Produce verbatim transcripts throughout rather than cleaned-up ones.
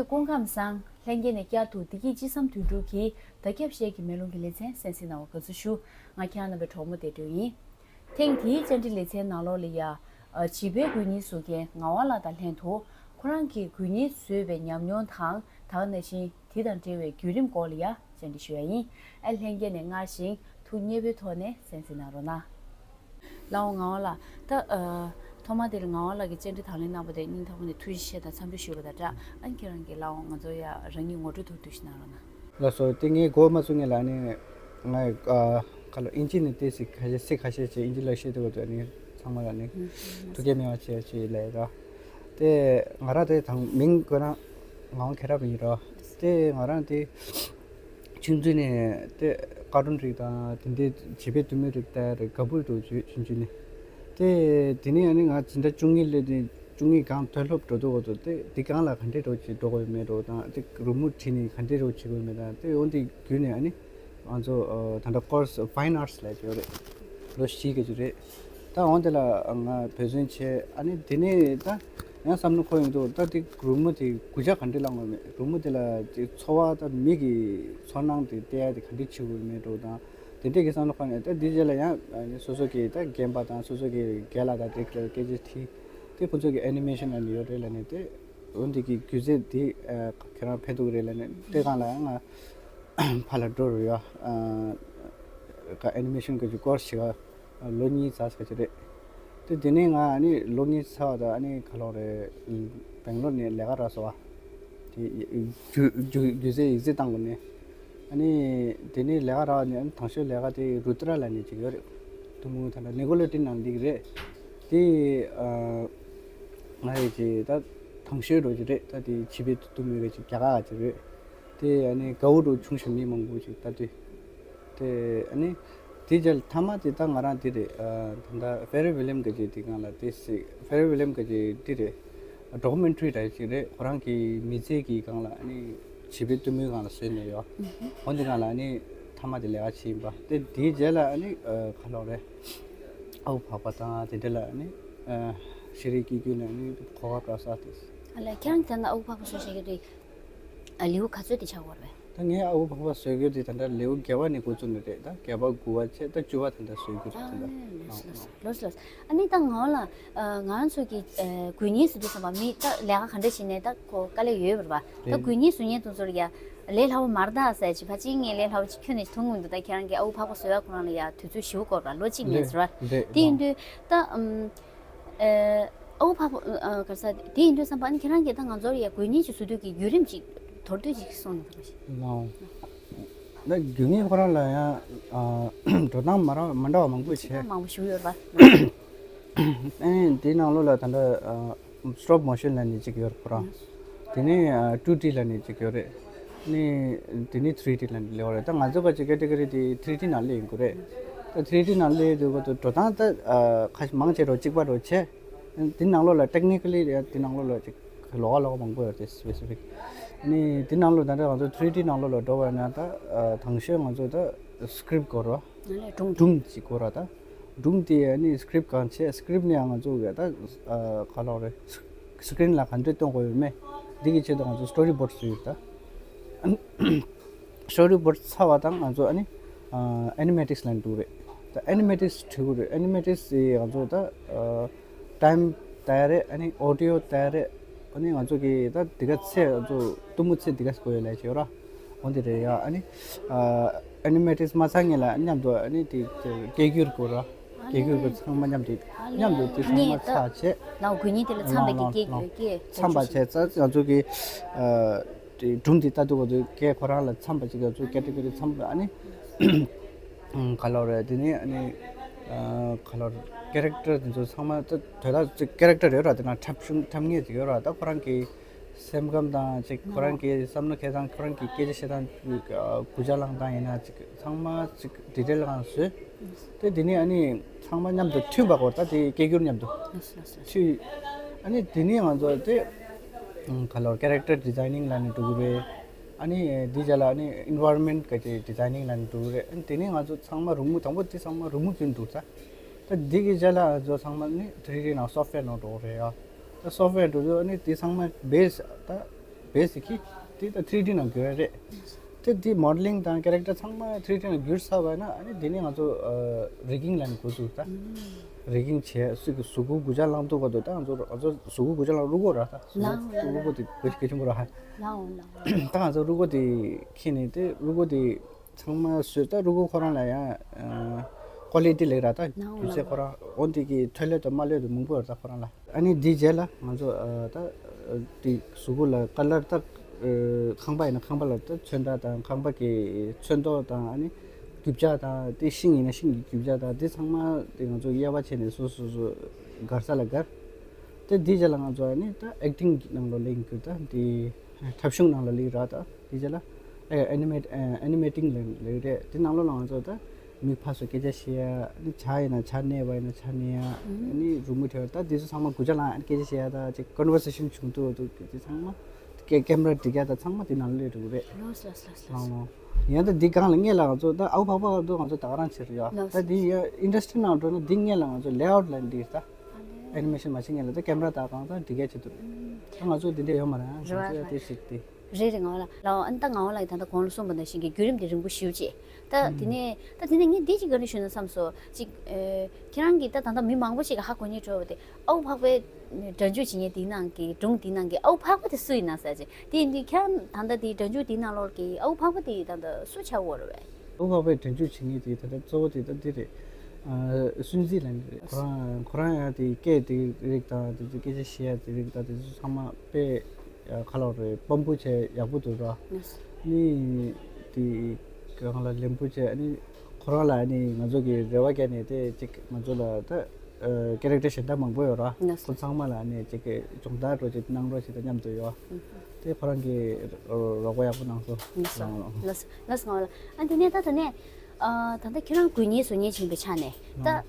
སྐུ་ཁམས་བཟང་། ལྷན་རྒྱས་ནས་བསྐྱར་དུ་བདེ་སྐྱིད་ཅི་བསམ་དོན་གྲུབ་ཀྱི་བརྡ་ཁྱབ་ཤེལ་གྱི་མེ་ལོང་གི་ལེ་ཚན་གསན་གཟིགས་གནང་བར་དགའ་བསུ་ཞུ། ང་ཁྱེད་རྣམ་པའི་གྲོགས་མོ་བདེ་སྒྲོན་ཡིན། ཐེངས་འདིའི་བཅར་འདྲི་ལེ་ཚན་ནང་ལོགས་ལ་ཡ། བྱིས་པའི་སྒོ་རྙིང་བཟོ་མཁན་ངག་དབང་ལགས་དང་ལྷན་དུ། ཁོ་རང་གིས་སྒོ་རྙིང་བཟོས་པའི་ཉམས་མྱོང་དང་། ད་ག་ནང་བཞིན་དེ་དང་འབྲེལ་བའི་བརྒྱུད་རིམ་སྐོར་ལ་ཡ་བཅར་འདྲི་ཞུ་ཡ་ཡིན། ཨ། ལྷན་རྒྱས་ནས་སྔར་བཞིན་ཐུགས་མཉེས་པོའི་ཐོག་ནས་གསན་གཟིགས་གནང་རོགས་གནང་། ལགས་འོང་ངག་དབང་ལགས། ད། ཨ། ཐོག་མ་དེར་ངག་དབང་ལགས་ཀྱིས་བཅར་འདྲི་དང་ལེན་གནང་བ་དེ་སྙིང་ཐག་པ་ནས་ཐུགས་རྗེ་ཆེ་དང་འཚམས་འདྲི་ཞུ་བ་དང་སྦྲགས། ཨ་ནི་ཁྱེད་རང་གིས་ལགས་འོང་ང་ཚོ་ཡ་རང་ཉིད་ངོ་སྤྲོད་ཐུང་ཐུང་ཞིག་གནང་རོགས་གནང་། ལགས་སོ། དེ་ངས་འགོ་མ་ཚུགས་སྔོན་ལ་ནི་ང་ཨ་ཁ་ལོ་ཨིན་ཇི་ནས་ཏོག་ཙམ་ཁ་ཤས་ཚིག་ཁ་ཤས་ཅིག་ཨིན་ཇི་ལ་བཤད་དུས་སྐབས་དུ་ནི་ཚང་མ་ལ་ནི་ཐུགས་ཁྱད་མེད་པ་བྱས་ཅིག་ལས་ར། དེ་ང་རང་དེ་དང་མིང་ཁོ་རང་ངག་དབང་མཁྱེན་རབ་ཡིན་རོ། དེ་ང་རང་དེ་ཆུང་དུས་ནས་དེ་ཀར་ཊུན་རིགས་དང་དེ་འདྲའི་བྱིས་པའི་གཏུམ་མོའི་རིགས་ལྟ་རེ་དགའ་པོ་འདུག་ཆུང་ཆུང་ནས། དེ་དེ་ནས་ཨ་ནི་ང་འཛིན་གྲྭ་བཅུ་གཉིས་སླེབས་དུས་བཅུ་གཉིས་སྒང་མཐོ་སློབ་འགྲོ་དུས་འོ་དེ་དེ་སྒང་ལ་ག་འདྲས་འགྲོ་ཅིག་འགྲོ་དགོས་མེད་འགྲོ་དང་དེ་རི་མོ་བྲིས་ནས་ག་འདྲས་འགྲོ་བྱེད་དགོས་མེད་དང་དེ་འོ་འདི་བརྒྱུད་ནས་ཨ་ནི་ང་ཚོ་ད་ལྟ་ཀོར་སི་ཕའིན་ཨར་ཊི་སི་ལབ་ཡོད་རེད། ལོ་བཞི་ག་ཅིག་རེད། ད་འོ་དེ་ལ་ང་འབད་བརྩོན་བྱས་ཨ་ནི་དེ་ནས་ད་ཡང་བསམ་བློ་འཁོར་ཡོང་དུས་ད་དེ་རི་མོ་དེ་དགུ་ཆ་ག་འདྲས་བླང་དགོས་མེད་རི་མོ་དེ་ལ་དེ་འཚོ་བ་ད་མི་གི་ཚོར་སྣང་དེ་བལྟས་ཡ་དེ་ག་འདྲས་བྱེད་དགོས་མེད་འགྲོ་དང་། དེ་འདྲས་ཀྱི་བསམ་བློ་འཁོར་ནས་ད་འདི་རྗེས་ལ་ཡང་སོ་སོ་གི་ད་རྒན་པ་དང་སོ་སོ་གི་རྒན་ལགས་དང་དེ་སྐད་ཆ་དྲིས་ཏེ་ཁོ་ཚོ་གི་ཨེ་ནི་མེ་ཤན་ལ་ནི་ཡོད་རེད་ལབ་ནས་དེ་འོ་འདི་གི་སྒྱུ་རྩལ་འདི་ཁྱེད་རང་ཕན་ཐོགས་རེད་ལབ་ནས་དེ་སྒང་ལ་ཡང་ང་ཕར་ལ་འགྲོ་རུ་ཡ་ཨེ་ནི་མེ་ཤན་གི་སྐོར་ཞིག་ལོ་གཉིས་ཙམ་ཞིག་རེད། དེ་དེ་ནས་ང་ཨ་ནི་ལོ་གཉིས་ཚར་བ་དང་ཨ་ནི་ག་ལོག་རེད། སྦེང་ལོར་ནས་ལས་ཀ་རག་སོང་བ། དེ་རྒྱུ་རྒྱུ་རྒྱུ་རྩལ་ཡིག་རྩིས་བཏང་དགོས་ནས། ཨ་ནི་དེ་ནས་ལས་ཀ་རག་ནས་ཨ་ནི་དང་ཤོས་ལས་ཀ་དེ་རུ་ཏྲ་ལབ་ནས་ཅིག་ཡོད་རེད། ཐུང་ངུ་ད་ལྟ་ནི་ཀོ་ལ་ཏིན་ནང་འདི་གི་རེད། དེ་ང་རེད་ཅེ་ད་དང་ཤོས་འགྲོ་གི་རེད། ད་དེ་བྱིས་པའི་ཐུང་ངུ་རེད་ཅིག་རྒྱ་གར་ཅིག་རེད། དེ་ཨ་ནི་དགའ་བོ་འགྲོ་ཆུང་ཞིག་མི་མང་པོ་ཅིག་ལྟ་དུས། དེ་ཨ་ནི་དེ་རྗེས་མཐའ་མ་དེ་ད་ང་རང་དེ་རེད། ད་ལྟ་ཕེ་རི་ཝི་ལེམ་གི་ཅིག་དེ་སྒང་ལ་དེ་སི་ཕེ་རི་ཝི་ལེམ་གི་ཅིག་དེ་རེད། ཌོ་ཀུ་མེན་ཊ་རི་འདྲ་ཅིག་རེད། ཁོ་རང་གི་མི་ཚེ་གི་སྒང་ལ་ཨ་ནི་བྱིས་པའི་གཏུམ་མོའི་སྒང་ལ་བཟོས་ནས་ཡོད། འོ་འདི་སྒང་ལ་ཨ་ནི་མཐའ་མ་དེ་ལས་ཀ་བྱས་ཡིན་པ་དེ་དེའི་རྗེས་ལ་ཨ་ནི་ག་ལོག་རེད། ཨ་ཁུ་འཕགས་པ་དང་དེ་འདྲ་ལ་ཨ་ནི་ཤེས་རིག་སྐྱིད་སྡུག་ནས་ཨ་ནི་གོ་སྐབས་རག་ས་དེ། ཨ་ལས་ཁྱེད་རང་ད་ལྟ་ཨ་ཁུ་འཕགས་པ་བཟོ་བྱེད་ཀྱི་འདུག་ཨ་ལེའུ་ག་ཚོད་དེ་ཆགས་ཡོད་རེད། ད་ངས་ཨ་ཁུ་འཕགས་པ་བཟོ་རྒྱུ་དེ་ད་ལྟ་ལེའུ་བརྒྱད་པ་ནས་འགོ་བཙུགས་ནས་རེད། ད་བརྒྱད་པ་དགུ་པ་བྱས་ད་བཅུ་པ་ད་ལྟ་བཟོ་རྒྱུ་རེད་ད་ལྟ། ལོས་ལོས་ལོས། ཨ་ནི་ད་ངག་དབང་ལགས། ང་རང་ཚོ་གི་སྒོ་རྙིང་བཟོ་དུས་ཙམ་པ་མི་ད་ལས་ཀ་ག་འདྲ་བྱས་ནས་ད་ཁོ་དཀའ་ལས་ཡོད་པ་རེད་པ། ད་སྒོ་རྙིང་བཟོ་མཁན་དེ་ཚོར་ཡ་ལས་སླ་པོ་མ་རེད་ད་ཟེར་ཅིག་ཕལ་ཆེར་ངས་ལས་སླ་པོ་ཅིག་ཁྱོན་ནས་མཐོང་གི་མི་འདུག་ད་ཁྱེད་རང་གི་ཨ་ཁུ་འཕགས་པ་བཟོ་ཡ་ཁོ་རང་ལ་ཡ་དུས་ཚོད་ཞེ་པོ་འགོར་བ་ལོ་གཅིག་མིན་ཟེར་བ། དེ་ཡིན་དུས་ད་ཨ་ཁུ་འཕགས་པ་ག་རེ་ཟེར་དེ་ཡིན་དུས་ཙམ་པ་ཨ་ནི་ཁྱེད་རང་གིས་ད་ང་ཚོར་ཡ་སྒོ་རྙིང་ཅིག་བཟོ་དུས་ཀྱི་བརྒྱུད་རིམ་ཅིག་མདོར་བསྡུས་ཅིག་གསུངས་ན་འདོད་པ་ཞིག་ལའོ། ད་རྒྱུ་དངོས་ཁོ་རང་ལ་ཡང་འགྲོ་སྟངས་མ་ར་མ་འདྲ་བ་མང་པོ་བྱས། མང་པོ་ཞིག་ཡོད་རེད་པ། ཨེ་དེའི་ནང་ལོགས་ལ་ད་ལྟ་སི་ཊོབ་མོ་ཤན་ལབ་ནས་གཅིག་ཡོད་རེད་ཁོ་རང་། དེ་ནས་ཊུ་ཌི་ལབ་ནས་གཅིག་ཡོད་རེད། ནས་དེ་ནས་ཐི་རི་ཌི་ལབ་ནས་ཡོད་རེད། ད་ང་ཚོ་ག་ཅིག་ཀེ་ཊི་གོ་རི་དེ་ཐི་རི་ཌི་ནང་སླེབས་ཡོང་གི་རེད། ད་ཐི་རི་ཌི་ནང་སླེབས་དུས་ག་ཚོད་འགྲོ་སྟངས་ད་ཁ་ཤས་མང་ཆེ་འགྲོ་གཅིག་པ་འགྲོ་བྱས། དེ་ནང་ལོགས་ལ་ཊེག་ནི་ཀ་ལི་དེ་ནང་ལོགས་ལ་ཅིག་ལོགས་ཀ་ལོགས་ཀ་མང་པོ་ཡོད་རེད། སི་པེ་སི་ཕིག་ནི་དེ་ནང་ལོགས་ད་ལྟ་ང་ཚོ་ཐི་རི་ཌི་ནང་ལོགས་ལ་འགྲོ་བ་ན་ད་དང་ཤོས་ང་ཚོ་ད་སི་ཀི་རིབ་དགོས་རེད། སྒྲུང་སྒྲུང་ཅིག་དགོས་རེད་ད། སྒྲུང་དེ་ནི་སི་ཀི་རིབ་གང་བྱས་སི་ཀི་རིབ་ནས་ང་ཚོ་ག་ད་ག་ལོག་རེད། སི་ཀི་རིན་ལ་ག་འདྲས་སྟོན་དགོས་ཡོད་མེད་འདི་གི་ཆེད་དུ་ང་ཚོ་སི་ཊོ་རི་བོར་ཌི་བཟོས་ཡོད་ད། སི་ཊོ་རི་བོར་ཌི་ཚར་བ་དང་ང་ཚོ་ཨ་ནི་ཨ་ནི་མེ་ཊིག་སི་ལབ་འདུག་རེད། ད་ཨ་ནི་མེ་ཊིག་སི་བྲིས་དགོས་རེད། ཨ་ནི་མེ་ཊིག་སི་ང་ཚོ་ད་ཊའིམ་ལྟ་ཡ་རེད། ཨ་ནི་ཨོ་ཌི་ཡོ་ལྟ་ཡ་རེད། ཨ་ནི་ང་ཚོ་གི་ད་འདི་ག་ཚད་ང་ཚོ་གཏུམ་མོ་ཚད་འདི་ག་དགོས་ཡོད་ལབ་ཡ་ཅིག་ཡོད་ར། འོ་འདི་རེད་ཡ། ཨ་ནི་ཨ་ནི་མེ་ཊིག་སི་མ་ཚར་སྔོན་ལ་མཉམ་དུ་ཨ་ནི་དེ་སྐད་སྒྱུར་དགོས་ར། སྐད་སྒྱུར་གི་ཚང་མ་མཉམ་དུ་མཉམ་དུ་དེ་ཚང་མ་ཚར་བྱས། ལའོ་སྒོ་རྙིང་དེ་ལ་འཚམས་པའི་གི་སྐད་སྐད་འཚམས་པ་བྱས་ཙང་ང་ཚོ་གི་ཨ་དེ་སྒྲུང་དེ་ལྟ་དུས་ག་ཚོད་སྐད་ཁོ་རང་ལ་འཚམས་པ་ཅིག་ང་ཚོ་ཀེ་ཊི་གོ་རི་འཚམས་པ་ཨ་ནི་ག་ལོག་རེད། དེ་ནས་ཨ་ནི་ག་ལོག་ཀེ་རེག་ཊར་དེ་ཚོ་ཚང་མ་ད་དོ་ད་ཅིག་ཀེ་རེག་ཊར་ཡོད་ར། དེ་ན་འཁྲབ་གཞུང་འཁྲབ་མཁན་ཅིག་ཡོད་ར། ད་ཁོ་རང་གི་སེམས་ཁམས་དང་ཅིག་ཁོ་རང་གི་བསམ་བློ་འཁྱེར་སྟངས་ཁོ་རང་གི་སྐད་ཆ་བཤད་སྟངས་དགུ་ཆ་བླངས་སྟངས་ཡིན་ན་ཅིག་ཚང་མ་ཅིག་ཌི་ཊེལ་གང་བཟོས། དེ་དེ་ནས་ཨ་ནི་ཚང་མ་མཉམ་དུ་མཐུན་པ་དགོས་ད། དེ་སྐད་སྒྱུར་མཉམ་དུ་མཐུན། ཨ་ནི་དེ་ནས་ང་ཚོ་དེ་ག་ལོག་ཀེ་རེག་ཊར་ཌི་ཛའི་ནིང་ལབ་ནས་འགྲོ་གི་རེད། ཨ་ནི་དེ་རྗེས་ལ་ཨ་ནི་ཨེན་ཝའི་རོན་མེན་ཊི་ག་ཅིག་ཌི་ཛའི་ནིང་ལབ་ནས་འགྲོ་གི་རེད། ཨ་ནི་དེ་ནས་ང་ཚོ་ཚང་མ་རི་མོ་དང་པོ་དེ་ཚང་མ་རི་མོ་བྱས་འགྲོ་ད། ད་འདི་གི་རྗེས་ལ་ང་ཚོ་ཚང་མ་ནི་ཐི་རི་ཌི་ནང་སོབ་ཝེར་ནང་འགྲོ་གི་རེད་ཡ། ད་སོབ་ཝེར་འགྲོ་དུས་ཨ་ནི་དེ་ཚང་མ་བེ་སི་ད་ བེ་སི་ཀི་དེ་ད་ཐི་རི་ཌི་ནང་བསྒྱུར་ཡ་རེད། དེ་དེ་མོ་ཌེ་ལིང་དང་ཁེ་རེག་ཊར་ཚང་མ་ཐི་རི་ཌི་ནང་བསྒྱུར་ཚར་བ་ན། ཨ་ནི་དེ་ནས་ང་ཚོ་རི་གིང་ལ་འགོ་འཛུགས་ད། རི་གིང་བྱས། སུ་གི་གཟུགས་པོ་དགུ་ཆ་ལངས་ཐུབ་ག་འདུག་ད་ང་ཚོ་ང་ཚོ་གཟུགས་པོ་དགུ་ཆ་ལངས། རུས་ཁོག་ར་ད་ལངས་ཡོད། རུས་ཁོག་དེ་གལ་ཆེན་པོ་ར། ལའོ་ལའོ། ད་ང་ཚོ་རུས་ཁོག་དེ་ཁྱེར་ནས་དེ་རུས་ཁོག་དེ་ཚང་མ་བཟོས། ད་རུས་ཁོག་ཁོ་རང་ལ་ཡང་ཀོ་ལི་ཊི་ལེགས་ར། ད་ལའོ་རྒྱུ་ཆ་ལའོ། ཁོ་རང་འོ་དེ་གི་ཐོན་ལས་དང་མ་ལོས་དང་མང་པོ་ཡོད་ར། ད་ཁོ་རང་ལ། ཨ་ནི་དེའི་རྗེས་ལ་ང་ཚོ་ཨ་ད་དེ་གཟུགས་པོ་ལ་ཀ་ལར། ད་ཁང་པ་ཡིན་ན་ཁང་པ་ལ་ད་ཚོན་ཁྲ་དང་ཁང་པ་གི་ཚོན་མདོག་དང་། ཨ་ནི་རྒྱུ་ཆ་དང་། དེ་ཤིང་ཡིན་ན་ཤིང་གི་རྒྱུ་ཆ་དང་། དེ་ཚང་མ་དེ་ང་ཚོ་དབྱེ་བ་ཕྱེ་ནས་སོ་སོ་སོ་སྒར་ས་ལ་སྒར། དེ་དེའི་རྗེས་ལ་ང་ཚོ་ཨ་ནི་ད་ཨེག་ཊིང་ནང་ལོགས་ལེན་གྱི། ད་དེ་འཁྲབ་གཞུང་ནང་ལ་ལེན་ར། ད་དེའི་རྗེས་ལ་ཨེ་ཨེ་ནི་མེ་ཨེ་ནི་མེ་ཊིང་ལ་ལེན་རེད། དེ་ནང་ལོགས་ལ་ང་ཚོ་ད་མིག་ཕར་ཚུར་སྐད་ཆ་བཤད་ཡ། ཨ་ནི་ཇ་ཡིན་ན་ཇ་མནན་པ་ཡིན་ན་ཇ་མནན་ཡ། ཨ་ནི་རུ་མི་ཁྲོད་ད་དེ་ཚོ་ཚང་མ་དགུ་ཆ་ལངས། ཨ་ནི་སྐད་ཆ་བཤད་ཡ། ད་ཅིག་ཀོན་ཝར་སེ་ཤན་བྱུང་འདུག་འདུག་དེ་ཚང་མ་ཀེ་ཀེ་མ་ར་སྒྲིག་ཡ་ད་ཚང་མ་དེ་ནང་ལ་སླེབས་འགྲོ་གི་རེད། ལོས་ལོས་ལོས་ལོས། ལོས། ཡང་ད་འདི་སྒང་ལ་སྔོན་ལ་ང་ཚོ་ད་ཨའུ་ཕག་པ་ད་ང་ཚོ་ད་ག་རང་བྱེད་རེད་ཡ། ལོས། ད་འདི་ཡ་ཨིན་ཌ་སི་ཊི་རི་ནང་འགྲོ་ན་འདི་སྔོན་ལ་ང་ཚོ་ལེ་ཨའུ་ཊི་ལ་འདི་ད། ཨ་ནི་མེ་ཤན་མ་བྱེད་སྔོན་ལ་ད་ཀེ་མ་ར་ད་གང་ད་སྒྲིག་ཡ་བྱེད་དུ་རེད། ད་ང་ཚོ་འདི་འདྲ་ཡོད་མ་རེད། ང་ཚོ་ཡ་དེ་ཞིག་དེ། རེད་རེད། ང་ལ་ལའོ། ཨ་ནི་ད་ང་ལ་ད་ད་གོང་ལ་གསུངས་པ་ནང་བཞིན་གྱི་བརྒྱུད་རིམ་དེ་རིང་པོ་ཞེ་པོ་ཅིག་ད་དེ་ནས་ད་དེ་ནས་ངས་འདི་ཅིག་ག་རེ་ཞུ་ན་བསམ་སོང་ཅིག་ཨེ། ཁྱེད་རང་གིས་ད་ད་ལྟ་མི་མང་པོ་ཞིག་གིས་ཧ་གོ་སྙིང་བྲོ་བ་དེ། ཨའུ་ཕག་པའི་སྒྲ་འཇུག་བྱེད་མཁན་དེའི་ནང་གི་སྒྲུང་དེའི་ནང་གི་ཨའུ་ཕག་པ་དེ་སུ་ཡིན་ན་ཟེར་ཅིག་དེ་ཡིན་དུས་ཁྱེད་རང་ད་ལྟ་དེའི་སྒྲ་འཇུག་དེའི་ནང་ལོགས་ཀྱི་ཨའུ་ཕག་པ་དེ་ད་ལྟ་སུ་ཆགས་ཡོད་རེད་པས། ཨའུ་ཕག་པའི་སྒྲ་འཇུག་བྱེད་མཁན་དེ་ད་ལྟ་གཙོ་བོ་དེ་ད་འདི་རེད། ཨ། སུན་ཙི་ལབ་མཁན་རེད། ཁོ་རང་ཁོ་རང་ཡང་དེ་སྐད་དེ་རིགས་དང་། དེ་ཚོ་སྐད་ཆ་བཤད་ཡ་དེ་རིགས་དང་། དེ་ཚོ་ཚང་མ་དཔེ་ཡ་ག་ལབ་རེད། དཔོན་པོ་བྱས་ཡག་པོ་འདུག་ར། ནི་དེ་གང་ལ་ལེན་པོ་བྱས། ཨ་ནི་ཁོ་རང་ལ་ཨ་ནི་ང་ཚོ་གི་རེ་བ་བརྒྱབ་ནས་དེ་ཅིག་ང་ཚོ་ལ་ད་ཨ་ཁེ་རེག་ཊར་གཞན་དག་མང་པོ་ཡོད་ར། ཁོ་ཚང་མ་ལ་ཨ་ནི་ཅིག་གི་སྦྱོང་བརྡར་འདྲ་ཅིག་གནང་རོགས་བྱེད་དང་མཉམ་དུ་ཡོད། དེ་ཁོ་རང་གི་རོགས་པ་ཡག་པོ་གནང་སོང་། ལགས་སོ། ལགས་སོ། ལགས་སོ། ང་ལ་ཨ་དེ་ནས་ད་དེ་ནས་ཨ་ད་ལྟ་ཁྱེད་རང་དགོས་ངེས་བཟོ་མཁན་ཡིན་པའི་ཆ་ནས་ད།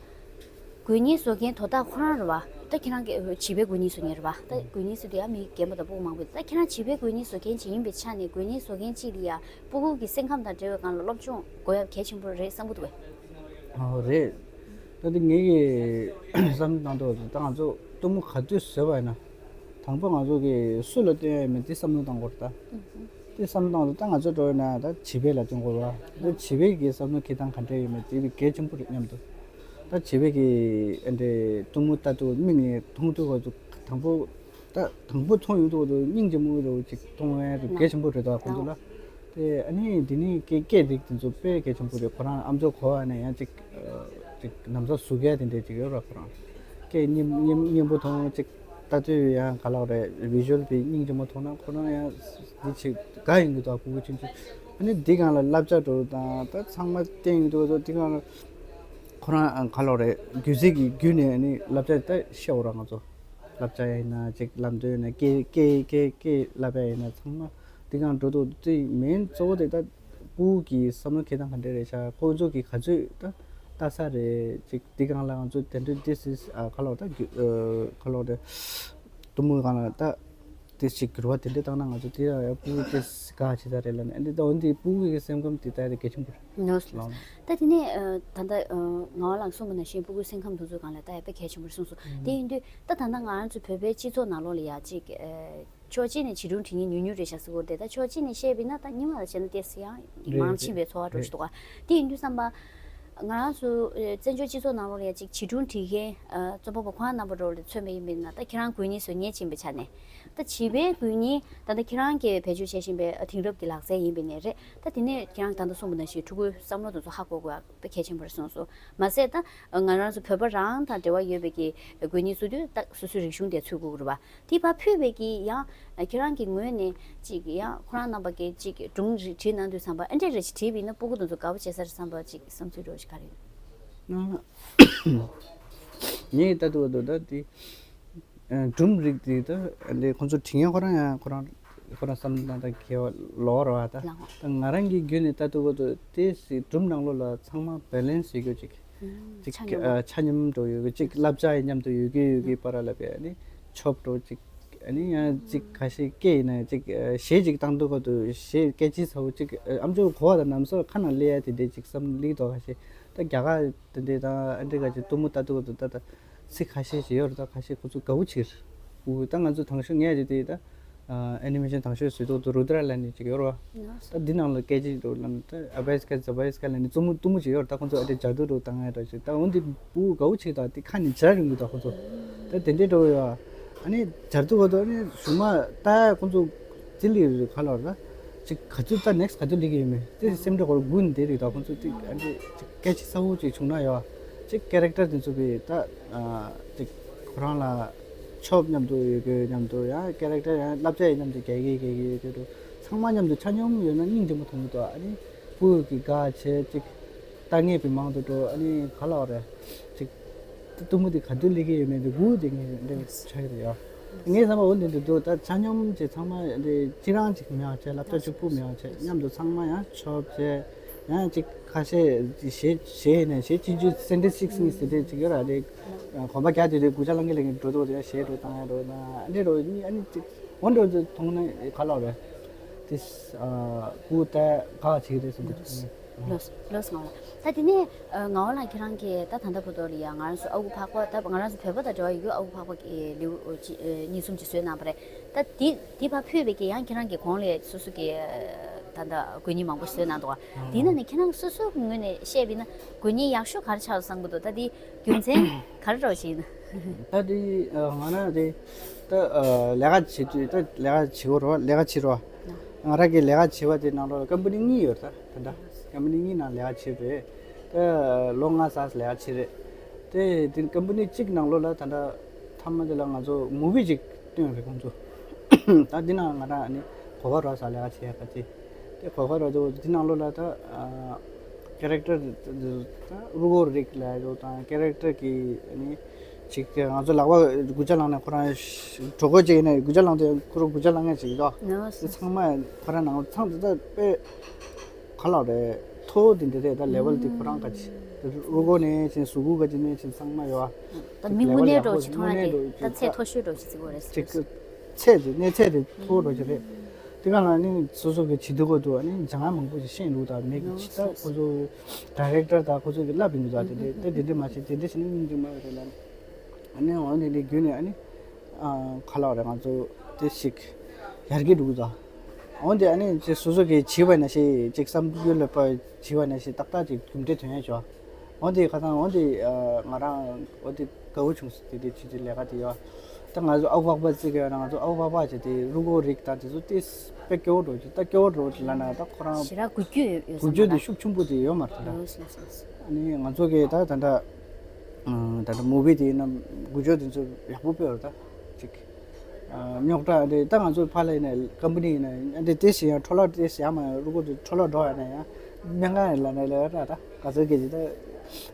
དགོས་ངེས་བཟོ་མཁན་དོ་བདག་ཁོ་རང་རེད་པ། ད་ཁྱེད་རང་གི་བྱིས་པའི་དགོས་ངེས་བཟོ་མཁན་རེད་པ། ད་དགོས་ངེས་ཟེར་དུས་ཡང་མི་རྒན་པོ་དང་སྤུ་གུ་མང་པོ་ཡོད། ད་ཁྱེད་རང་བྱིས་པའི་དགོས་ངེས་བཟོ་མཁན་ཅིག་ཡིན་པའི་ཆ་ནས། དགོས་ངེས་བཟོ་མཁན་གཅིག་ལ་ཡ་སྤུ་གུ་གི་སེམས་ཁམས་དང་འབྲེལ་བའི་སྒང་ལ་སློབ་སྦྱོང་དགོས་ཡ་གལ་ཆེན་པོ་རེད་བསམ་གྱི་འདུག་གས། ཨོ་རེད། ད་དེ་ངེད་ཀྱི་བསམ་བློ་བཏང་དུས་ད་ང་ཚོ་གཏུམ་མོ་ག་དུས་བཟོས་པ་ཡིན་ན། དང་པོ་ང་ཚོ་གིས་སུ་ལ་སྟོན་ཡ་ཡིན་མིན་དེ་བསམ་བློ་བཏང་དགོས་རེད་ད། དེ་བསམ་བློ་བཏང་དུས་ད་ང་ཚོ་འགྲོ་ཡིན་ན་ད་བྱིས་པ་ལ་སྟོན་དགོས་རེད་པ། ད་བྱིས་པ་གི་བསམ་བློ་འཁྱེར་སྟངས་ག་འདྲ་ཡོད་མེད་དེ་གལ་ཆེན་པོ་རེད་སྙམ་འདུག་ད་བྱིས་པ་གིས་ཨ་འདྲའི་གཏུམ་མོ་ལྟ་དུས་མིག་ནས་མཐོང་དུས་ཁོ་ཚོ་དང་པོ། ད་དང་པོ་མཐོང་ཡོང་དུས་ཁོ་ཚོ་སྙིང་རྗེ་མོ་རེད། ཅིག་མཐོང་ཡ་དེ་གལ་ཆེན་པོ་རེད་ད་ཁོ་ཚོ་ལ། དེ་ཨ་ནི་འདི་ནི་སྐད་སྐད་རིགས་དེ་ཚོ་དཔེ་གལ་ཆེན་པོ་རེད། ཁོ་རང་ཨམ་ཅོག་གོ་བ་ནས་ཡང་ཅིག་ཅིག་ན་བཟའ་ཟུག་ཡ་དེ་འདྲས་ཅིག་ཡོད་ར། ཁོ་རང་སྐད་སྙན་སྙན་སྙན་པོ་མཐོང་། ཅིག་ལྟ་དུས་ཡང་ག་ལབ་རེད། བི་ཞུ་ཨལ་དེ་སྙིང་རྗེ་མོ་མཐོང་ན་ཁོ་རང་ཡང་འདི་ཅིག་དགའ་ཡོང་གི་འདུག་སྤུ་གུ་ཆུང་ཆུང་། ཨ་ནི་འདི་སྒང་ལ་བསླབ་བྱ་འདྲ་དང་ད་ཚང་མ་བསྟན་ཡོང་དུས་ཁོ་ཚོ་འདི་སྒང་ལ་ཁོ་རང་ག་ལབ་རེད། རྒྱུད་རྫས་ཀྱི་བརྒྱུད་ནས་ཨ་ནི་བསླབ་བྱ་ད་ཤེས་འོ་ར་ང་ཚོ། བསླབ་བྱ་ཡིན་ན་ཅིག་ལམ་སྟོན་ཡིན་ན་སྐད་སྐད་སྐད་སྐད་བསླབ་ཡ་ཡིན་ན་ཚང་མ་འདི་སྒང་འགྲོ་འདུག་དེ་མིན་གཙོ་བོ་དེ་ད་སྤུ་གུ་གི་བསམ་བློ་འཁྱེར་སྟངས་ག་འདྲ་རེད་ཤག་ཁོ་ཚོ་གི་ག་ཚོད་ད་ལྟ་ས་རེད། ཅིག་འདི་སྒང་ལ་ང་ཚོ་དེ་འདྲ་this is ཨ་ག་ལབ་ད་རྒྱུ་ཨ་ག་ལབ་རེད། གཏུམ་མོའི་སྒང་ལ་ད་དེ་ཅིག་འགྱུར་བ་དེ་འདྲ་བཏང་ན་ང་ཚོ་དེ་ཡང་སྤུ་གུ་དེ་དགའ་ཆེ་ས་རེད་ལབ་ནས། ཨ་འདི་ད་འོན་ཏེ་སྤུ་གུ་གི་སེམས་ཁམས་དེ་ད་རེད་གལ་ཆེན་པོ་རེད། ནོ་ལགས། ད་དེ་ནས་ཨ་ད་ལྟ་ཨ་ངག་དབང་ལགས་གསུངས་པ་ནང་བཞིན་སྤུ་གུའི་སེམས་ཁམས་དེ་ཚོའི་སྒང་ལ་ད་ཡང་དཔེ་གལ་ཆེན་པོ་རེད་གསུངས་སོང་། དེ་ཡིན་དུས་ད་ད་ལྟ་ང་རང་ཚོ་བོད་པའི་སྤྱི་ཚོགས་ནང་ལོགས་ལ་ཡ་ཅིག་ཨ་ཕྱོགས་གཅིག་ནས་བྱིས་སྒྲུང་འབྲི་མཁན་ཉུང་ཉུང་རེད་ཤག་ཟེར་གྱི་ཡོད་རེད། ད་ཕྱོགས་གཅིག་ནས་བཤད་པ་ཡིན་ན་ད་སྔོན་མ་ལ་བྱས་ན་ཏོག་ཙམ་ཡང་རེད་མང་རེད་ཕྱིན་པའི་ཚོར་བ་འདྲ་ཞིག་འདུག་ག་དེ་ཡིན་དུས་བསམ་པ། ང་རང་ཚོ་ཨ་བཙན་བྱོལ་སྤྱི་ཚོགས་ནང་ལོགས་ལ་ཡ་ཅིག་བྱིས་སྒྲུང་འབྲི་མཁན་ཨ་རྩོམ་པ་པོ་ཁོང་རྣམ་པ་འདྲ་བོ་ལ་མཚོན་པ་ཡིན་པ་ཡིན་ན། ད་ཁྱེད་རང་དགོས་ངེས་བཟོ་མཁན་ཡིན་པའི་ཆ་ནས་ད་བྱིས་པའི་དགོས་ངེས་ད་ལྟ་ཁྱེད་རང་གིས་བེད་སྤྱོད་བྱེད་བཞིན་པའི་ཨ་དེང་རབས་ཀྱི་ལག་རྩལ་ཡིན་པ་ཡིན་ནའི་རེད། ད་དེ་ནས་ཁྱེད་རང་ད་ལྟ་གསུངས་པ་ནང་བཞིན་ཕྲུ་གུའི་བསམ་བློ་དེ་ཚོ་ཧ་གོ་དགོས་ཡ་དཔེ་གལ་ཆེན་པོ་རེད་གསུངས་སོང་། མ་ཟད་ད་ང་རང་ཚོ་བོད་པ་རང་དང་འབྲེལ་བ་ཡོད་པའི་གི་དགོས་ངེས་བཟོ་དུས་ད་སོ་སོའི་རིག་གཞུང་དེ་ཚུད་དགོས་ཀྱི་རེད་པ། དེ་ཕར་ཕུད་པའི་གི་ཡང་ཁྱེད་རང་གི་ངོས་ནས་ཅིག་ཡང་ཁོ་རང་རྣམ་པ་གི་ཅིག་སྒྲུང་རེ་བྲིས་གནང་དུས་ཙམ་པ་ཨ་འདྲས་རེ་ཅིག་བྲིས་པ་ཡིན་ན་སྤུ་གུ་དེ་ཚོ་དགའ་པོ་བྱེད་ས་རེད་བསམ་པ་ཅིག་བསམ་ཚུལ་འདྲ་བོ་ཞིག་ག་རེ་ཡོད། ངས་ལྟ་དུས་ད་དེ་སྒྲུང་རིགས་དེ་ད་ལས་ཁོང་ཚོ་བྲིས་མཁན་ཁོ་རང་ཡང་ཁོ་རང་ཁོ་རང་བསམ་བློ་བཏང་སྟངས་ཁྱད་པར་ལོག་རེད་པ། ད་ལགས། ད་ང་རང་གི་བརྒྱུད་ནས་ལྟ་དུས་ད་དེ་སྒྲུང་ནང་ལོགས་ལ་ཚང་མ་བེ་ལེན་སི་ཡོད་རྒྱུ་ཅིག་ཅིག་ཆ་སྙོམས། ཨ་ཆ་སྙོམས་འགྲོ་ཡོད་གི། ཅིག་བསླབ་བྱ་ཡི་མཉམ་དུ་ཡོད་གི་ཡོད་གི་བར་ལ་བས་ཨ་ནི་ཆོབ་འགྲོ་ཅིག་ཨ་ནི་ཡང་ཅིག་ཁ་ཤས་སྐད་ཡིན་ན་ཅིག་ཨ་གཞས་ཅིག་བཏང་དུས་སྐབས་དུ་གཞས་སྐད་ཆ་ཚ་བོ་ཅིག་ཨ་ཨམ་ཅོག་གོ་བ་དང་ནམ་སོར་ཁ་ནང་སླེབས་ཡ་དེ་འདྲས་ཅིག་བསམ་ལིག་དོ། ཁ་ཤས་ད་རྒྱ་གར་དེ་འདྲས་དང་ཨ་འདྲས་ག་ཅིག་གཏུམ་མོ་ལྟ་དུས་སྐབས་དུ་ད་ད་ཚིག་ཁ་ཤས་ཅིག་ཡོད་རེད། ད་ཁ་ཤས་ཁོ་ཚོ་དགའ་བོ་བྱེད་རེད། ཨུ་ད་ང་ཚོ་དང་ཤོས་ངས་ཅིག་དེ་ད་ ཨ་ནི་མེ་ཤན་དང་ཤོས་བཟོས་ཐོག་ཏུ་རུ་དྲ་ལ་ནི་ཅིག་ཡོད་རོ། ད་འདི་ནང་ལ་སྐད་ཅིག་རོ་ལ་ནི་ད་ཨ་བྷའི་སྐད་ཟ་བྷའི་སྐད་ལ་ནི་གཙོ་མོ་གཏུམ་མོ་ཅིག་ཡོད་ར། ད་ཁོང་ཚོ་ཨ་དེ་ཇ་དུ་རུ་བཏང་ཡ་འདྲ་ཞིག་ད་འོན་ཏེ་བུ་གའུ་ཆིག་ད་དེ་ཁ་ནི་ཇ་རིང་གི་ད་ཁོང་ཚོ་ད་དེ་འདྲའི་འགྲོ་ཡོད། ཨ་ནི་ཇ་དུ་གོ་ད་ནི་ཞུ་མ་ད་ཁོང་ཚོ་ཅི་ལི་རི་ཁ་ལོ་ར་ཅིག་ག་ཚོད་ད་ནེགསི་ག་ཚོད་ལི་གི་ཡོད་མེད་དེ་སེམས་ཁྲལ་གོ་ར་དགུན་དེ་རི་ད་ཁོང་ཚོ་དེ་ཨ་འདྲ་ཅིག་སྐད་ཆ་གསལ་བོ་ཅིག་བྱུང་ན་ཡོད་ཅིག་ཀེ་རེག་ཊར་དེ་ཚོ་གི་ད་ཅིག་ཁོ་རང་ལ་ཆོབ་མཉམ་དུ་ཡོད་དགོས་མཉམ་དུ་ཡང་ཀེ་རེག་ཊར་ཡང་བསླབ་བྱ་ཡང་མཉམ་དུ་རྒྱག་གི་རྒྱག་གི་ཡོད་དགོས་འགྲོ། ཚང་མ་མཉམ་དུ་ཆ་སྙོམས་ཡོད་ན་སྙིང་རྗེ་མོ་མཐོང་གི་འདུག་ཨ་ནི་སྤུ་གུ་གི་དགའ་བྱེད་ཅིག་ལྟ་ངེས་པའི་མང་དུ་འགྲོ། ཨ་ནི་ག་ལ་བ་རེད་ཅིག་ཏུ་མུ་དེ་ག་དུས་ལི་གི་ཡོད་མེད་དུ་གུ་དེ་ངས་འདྲ་ཆགས་ཀྱི་རེད་ཡ། ངས་བསམ་པ་འོ་འདི་འདི་འདུག་ད་ཆ་སྙོམས་ཅིག་ཚང་མ་འདི་ཅི་རང་ཅིག་མེད་བ་བྱས་བསླབ་བྱ་གཅིག་པུ་མེད་བ་བྱས་མཉམ་དུ་ཚང་མ་ཡང་ཆོབ་བྱས་ཡང་ཅིག་ཁ་ཤས་ཞེ་ཞེ་ནས་ཞེ་ཅི་ཅུ་སེན་ཏེན་སིག་ནི་ཟེར་དེ་ཅིག་ཡོད་ར། དེ་གོམ་པ་རྒྱག་དེ་དེ་དགུ་ཆ་ལང་གི་ལེགས་འགྲོ་དོ་དེ་ཞེ་འགྲོ་བཏང་ཡ་འགྲོ་ན་འདི་འགྲོ་ནི་ཨ་ནི་ཅིག་འོ་འགྲོ་དེ་མཐོང་ན་ག་ལ་རེད། དེ་ཀུ་ཏ་ག་ཅིག་རེད་བསམ་གི་འདུག་ལོས་ལོས་ང་ལ། ད་དེ་ནས་ངའོ་ལ་ཁྱེད་རང་གིས་ད་ད་ལྟ་བུ་དོ་ལ་ཡ་ང་རང་ཚོ་ཨ་ཁུ་ཕག་པ་ད་ང་རང་ཚོ་བོད་པ་དང་འབྲེལ་བ་ཡོད་རྒྱུ་ཨ་ཁུ་ཕག་པ་གི་ལེའུ་གཅིག་གཉིས་གསུམ་ཅིག་བཟོས་གནང་པ་རེད། ད་དེ་དེ་ཕར་ཕུད་པའི་གི་ཡང་ཁྱེད་རང་གི་གོང་ལས་སོ་སོ་གི་ད་ད་དགོན་གཉེན་མང་པོ་བཟོས་གནང་འདུག་དེ་ན་ནི་ཁྱེད་རང་སོ་སོ་གི་ངོས་ནས་བཤད་པ་ཡིན་ན་དགོན་གཉེན་ཡག་ཤོས་ག་རེ་ཆགས་སོང་བསམ་གི་འདུག་ད་དེ་རྒྱུ་མཚན་ག་རེ་རོགས་ཞིག་ཡིན། ད་དེ་ང་རང་དེ་ད་ལས་ཀ་བྱེད་དུས་ད་ལས་ཀ་བྱེད་གོ་རོགས་ལས་ཀ་བྱེད་རོགས། ང་རང་གི་ལས་ཀ་བྱེད་པ་དེ་ནང་ལོགས་ལ་ཀམ་པ་ནི་གཉིས་ཡོད་ད་ད་ད་ཀམ་པ་ནི་གཉིས་ནང་ལས་ཀ་བྱེད་རེད། ད་ལོ་ལྔ་ཙམ་ལས་ཀ་བྱེད་རེད། དེ་དེ་ཀམ་པ་ནི་གཅིག་ནང་ལོགས་ལ་ད་ད་མཐའ་མ་དེ་ལ་ང་ཚོ་མུ་བི་ཅིག་སྟོན་རེད་ཁོང་ཚོ། ད་འདི་ནང་ང་རང་ནི་གོ་བ་རོགས་ས་ལས་ཀ་བྱེད་ཡ་ག་ཅི། དེ་གོ་བ་རོགས་དེ་འདི་ནང་ལོགས་ལ་ད་ཀེ་རེག་ཊར་ད་རུ་གོ་རིགས་ལ་ཡོད་དང་ཀེ་རེག་ཊར་གི་ནི་ཅིག་ང་ཚོ་ལག་པ་དགུ་ཆ་ལངས་ནས་ཁོ་རང་གྲོད་ཁོག་ཅིག་ཡིན་ན་དགུ་ཆ་ལངས་དུས་ཁོ་རང་དགུ་ཆ་ལངས་ངེས་ཅིག་ཡོད། དེ་ཚང་མ་ཁོ་རང་ནང་ཚང་དེ་ད་དཔེ་ག་ལ་རེད། མཐོ་བོ་དེ་འདྲ་རེད། ད་ལེ་ཝལ་དེ་ཁོ་རང་ག་ཅི། རུ་གོ་ནས་ཅིག་གཟུགས་པོ་ག་ཅི་ནས་ཅིག་ཚང་མ་ཡོད། ད་མི་དངོས་གནས་འགྲོ་ཅིག་མཐོང་ཡ་དེ་ད་ཚད་མཐོ་ཤོས་འགྲོ་ཅིག་བརྩི་དགོས་རེད། ཅིག་ཚད་དེ་གནས་ཚད་དེ་མཐོ་བོ་འགྲོ་ཅིག་རེད། དེ་ག་ལ་ནི་སོ་སོ་གི་བྱེད་སྡོད་དགོས་འདུག་ཨ་ནི་སྦྱང་ཡ་མང་པོ་ཞིག་ཤེས་འདུག་ད་མི་གི་ཅི་ད་ཁོ་ཚོ་ཌའི་རེག་ཊར་དང་ཁོ་ཚོ་གི་བསླབ་ཡིན་འདུག་ད་དེ་འདྲ་དེ་འདྲ་མ་བྱེད་དེ་འདྲ་བྱེད་ན་སྙིང་རྗེ་མ་རེད་ལ། ཨ་ནི་འོ་འདི་འདི་བརྒྱུད་ནས་ཨ་ནི་ཨ་ག་ལ་རེད། ང་ཚོ་དེ་ཞིག་ཡར་རྒྱས་འགྲོ་གི་འདུག་འོ་འདི་ཨ་ནི་ཅིག་སོ་སོ་གི་བྱིས་པ་ནང་བཞིན་ཅིག་བསམ་ཡུལ་ལ་བྱིས་པ་ནང་བཞིན་ཏག་ཏག་ཅིག་གྲུབ་འབྲས་ཐོན་ཡ་ཞོག་འོ་འདི་ཁ་སང་འོ་འདི་ང་རང་འོ་འདི་དགའ་བོ་བྱུང་སོང་། དེ་དེ་ཆུ་ཚོད་ལས་ཀ་དེ་ཡོད། ད་ང་ཚོ་ཨ་ཁུ་ཕག་པ་བརྩི་གི་ཡོད་ན་ང་ཚོ་ཨ་ཁུ་ཕག་པ་བྱས་ཏེ་རུ་གོ་རིགས་དང་དེ་ཚོ་ཏིས་དཔེ་སྐྱོ་བོ་འགྲོ་གི་ད་སྐྱོ་བོ་འགྲོ་གི་ལབ་ན་ད་ཁོ་རང་ཞེ་དྲག་འགུལ་སྐྱོད་ཡོད་ཡོད་འགུལ་སྐྱོད་དེ་ཤུགས་ཆེན་པོ་དེ་ཡོད་མ་རེད་ད། ཨ་ནི་ང་ཚོ་གི་ད་ད་ད་ད་ད་མུ་བི་དེ་ཡིན་ན་འགུལ་སྐྱོད་དེ་ཚོ་ཡག་པོ་སྤེལ་བ་ད་ཅིག་རྙོག་དྲ་དེ་ད་ང་ཚོ་ཕར་ལ་ཡིན་ན་ཀམ་པ་ནི་ཡིན་ན་འདི་ཏིས་ཡང་འཕྲོ་བརླག་ཏིས་ཡང་མ་རུ་གོ་དེ་འཕྲོ་བརླག་འགྲོ་ཡ་ན་ཡང་སྨན་ཁང་ཡིན་ལབ་ན་ལས་ད་ད། ག་ཚོད་ཀྱི་ཅིག་ད་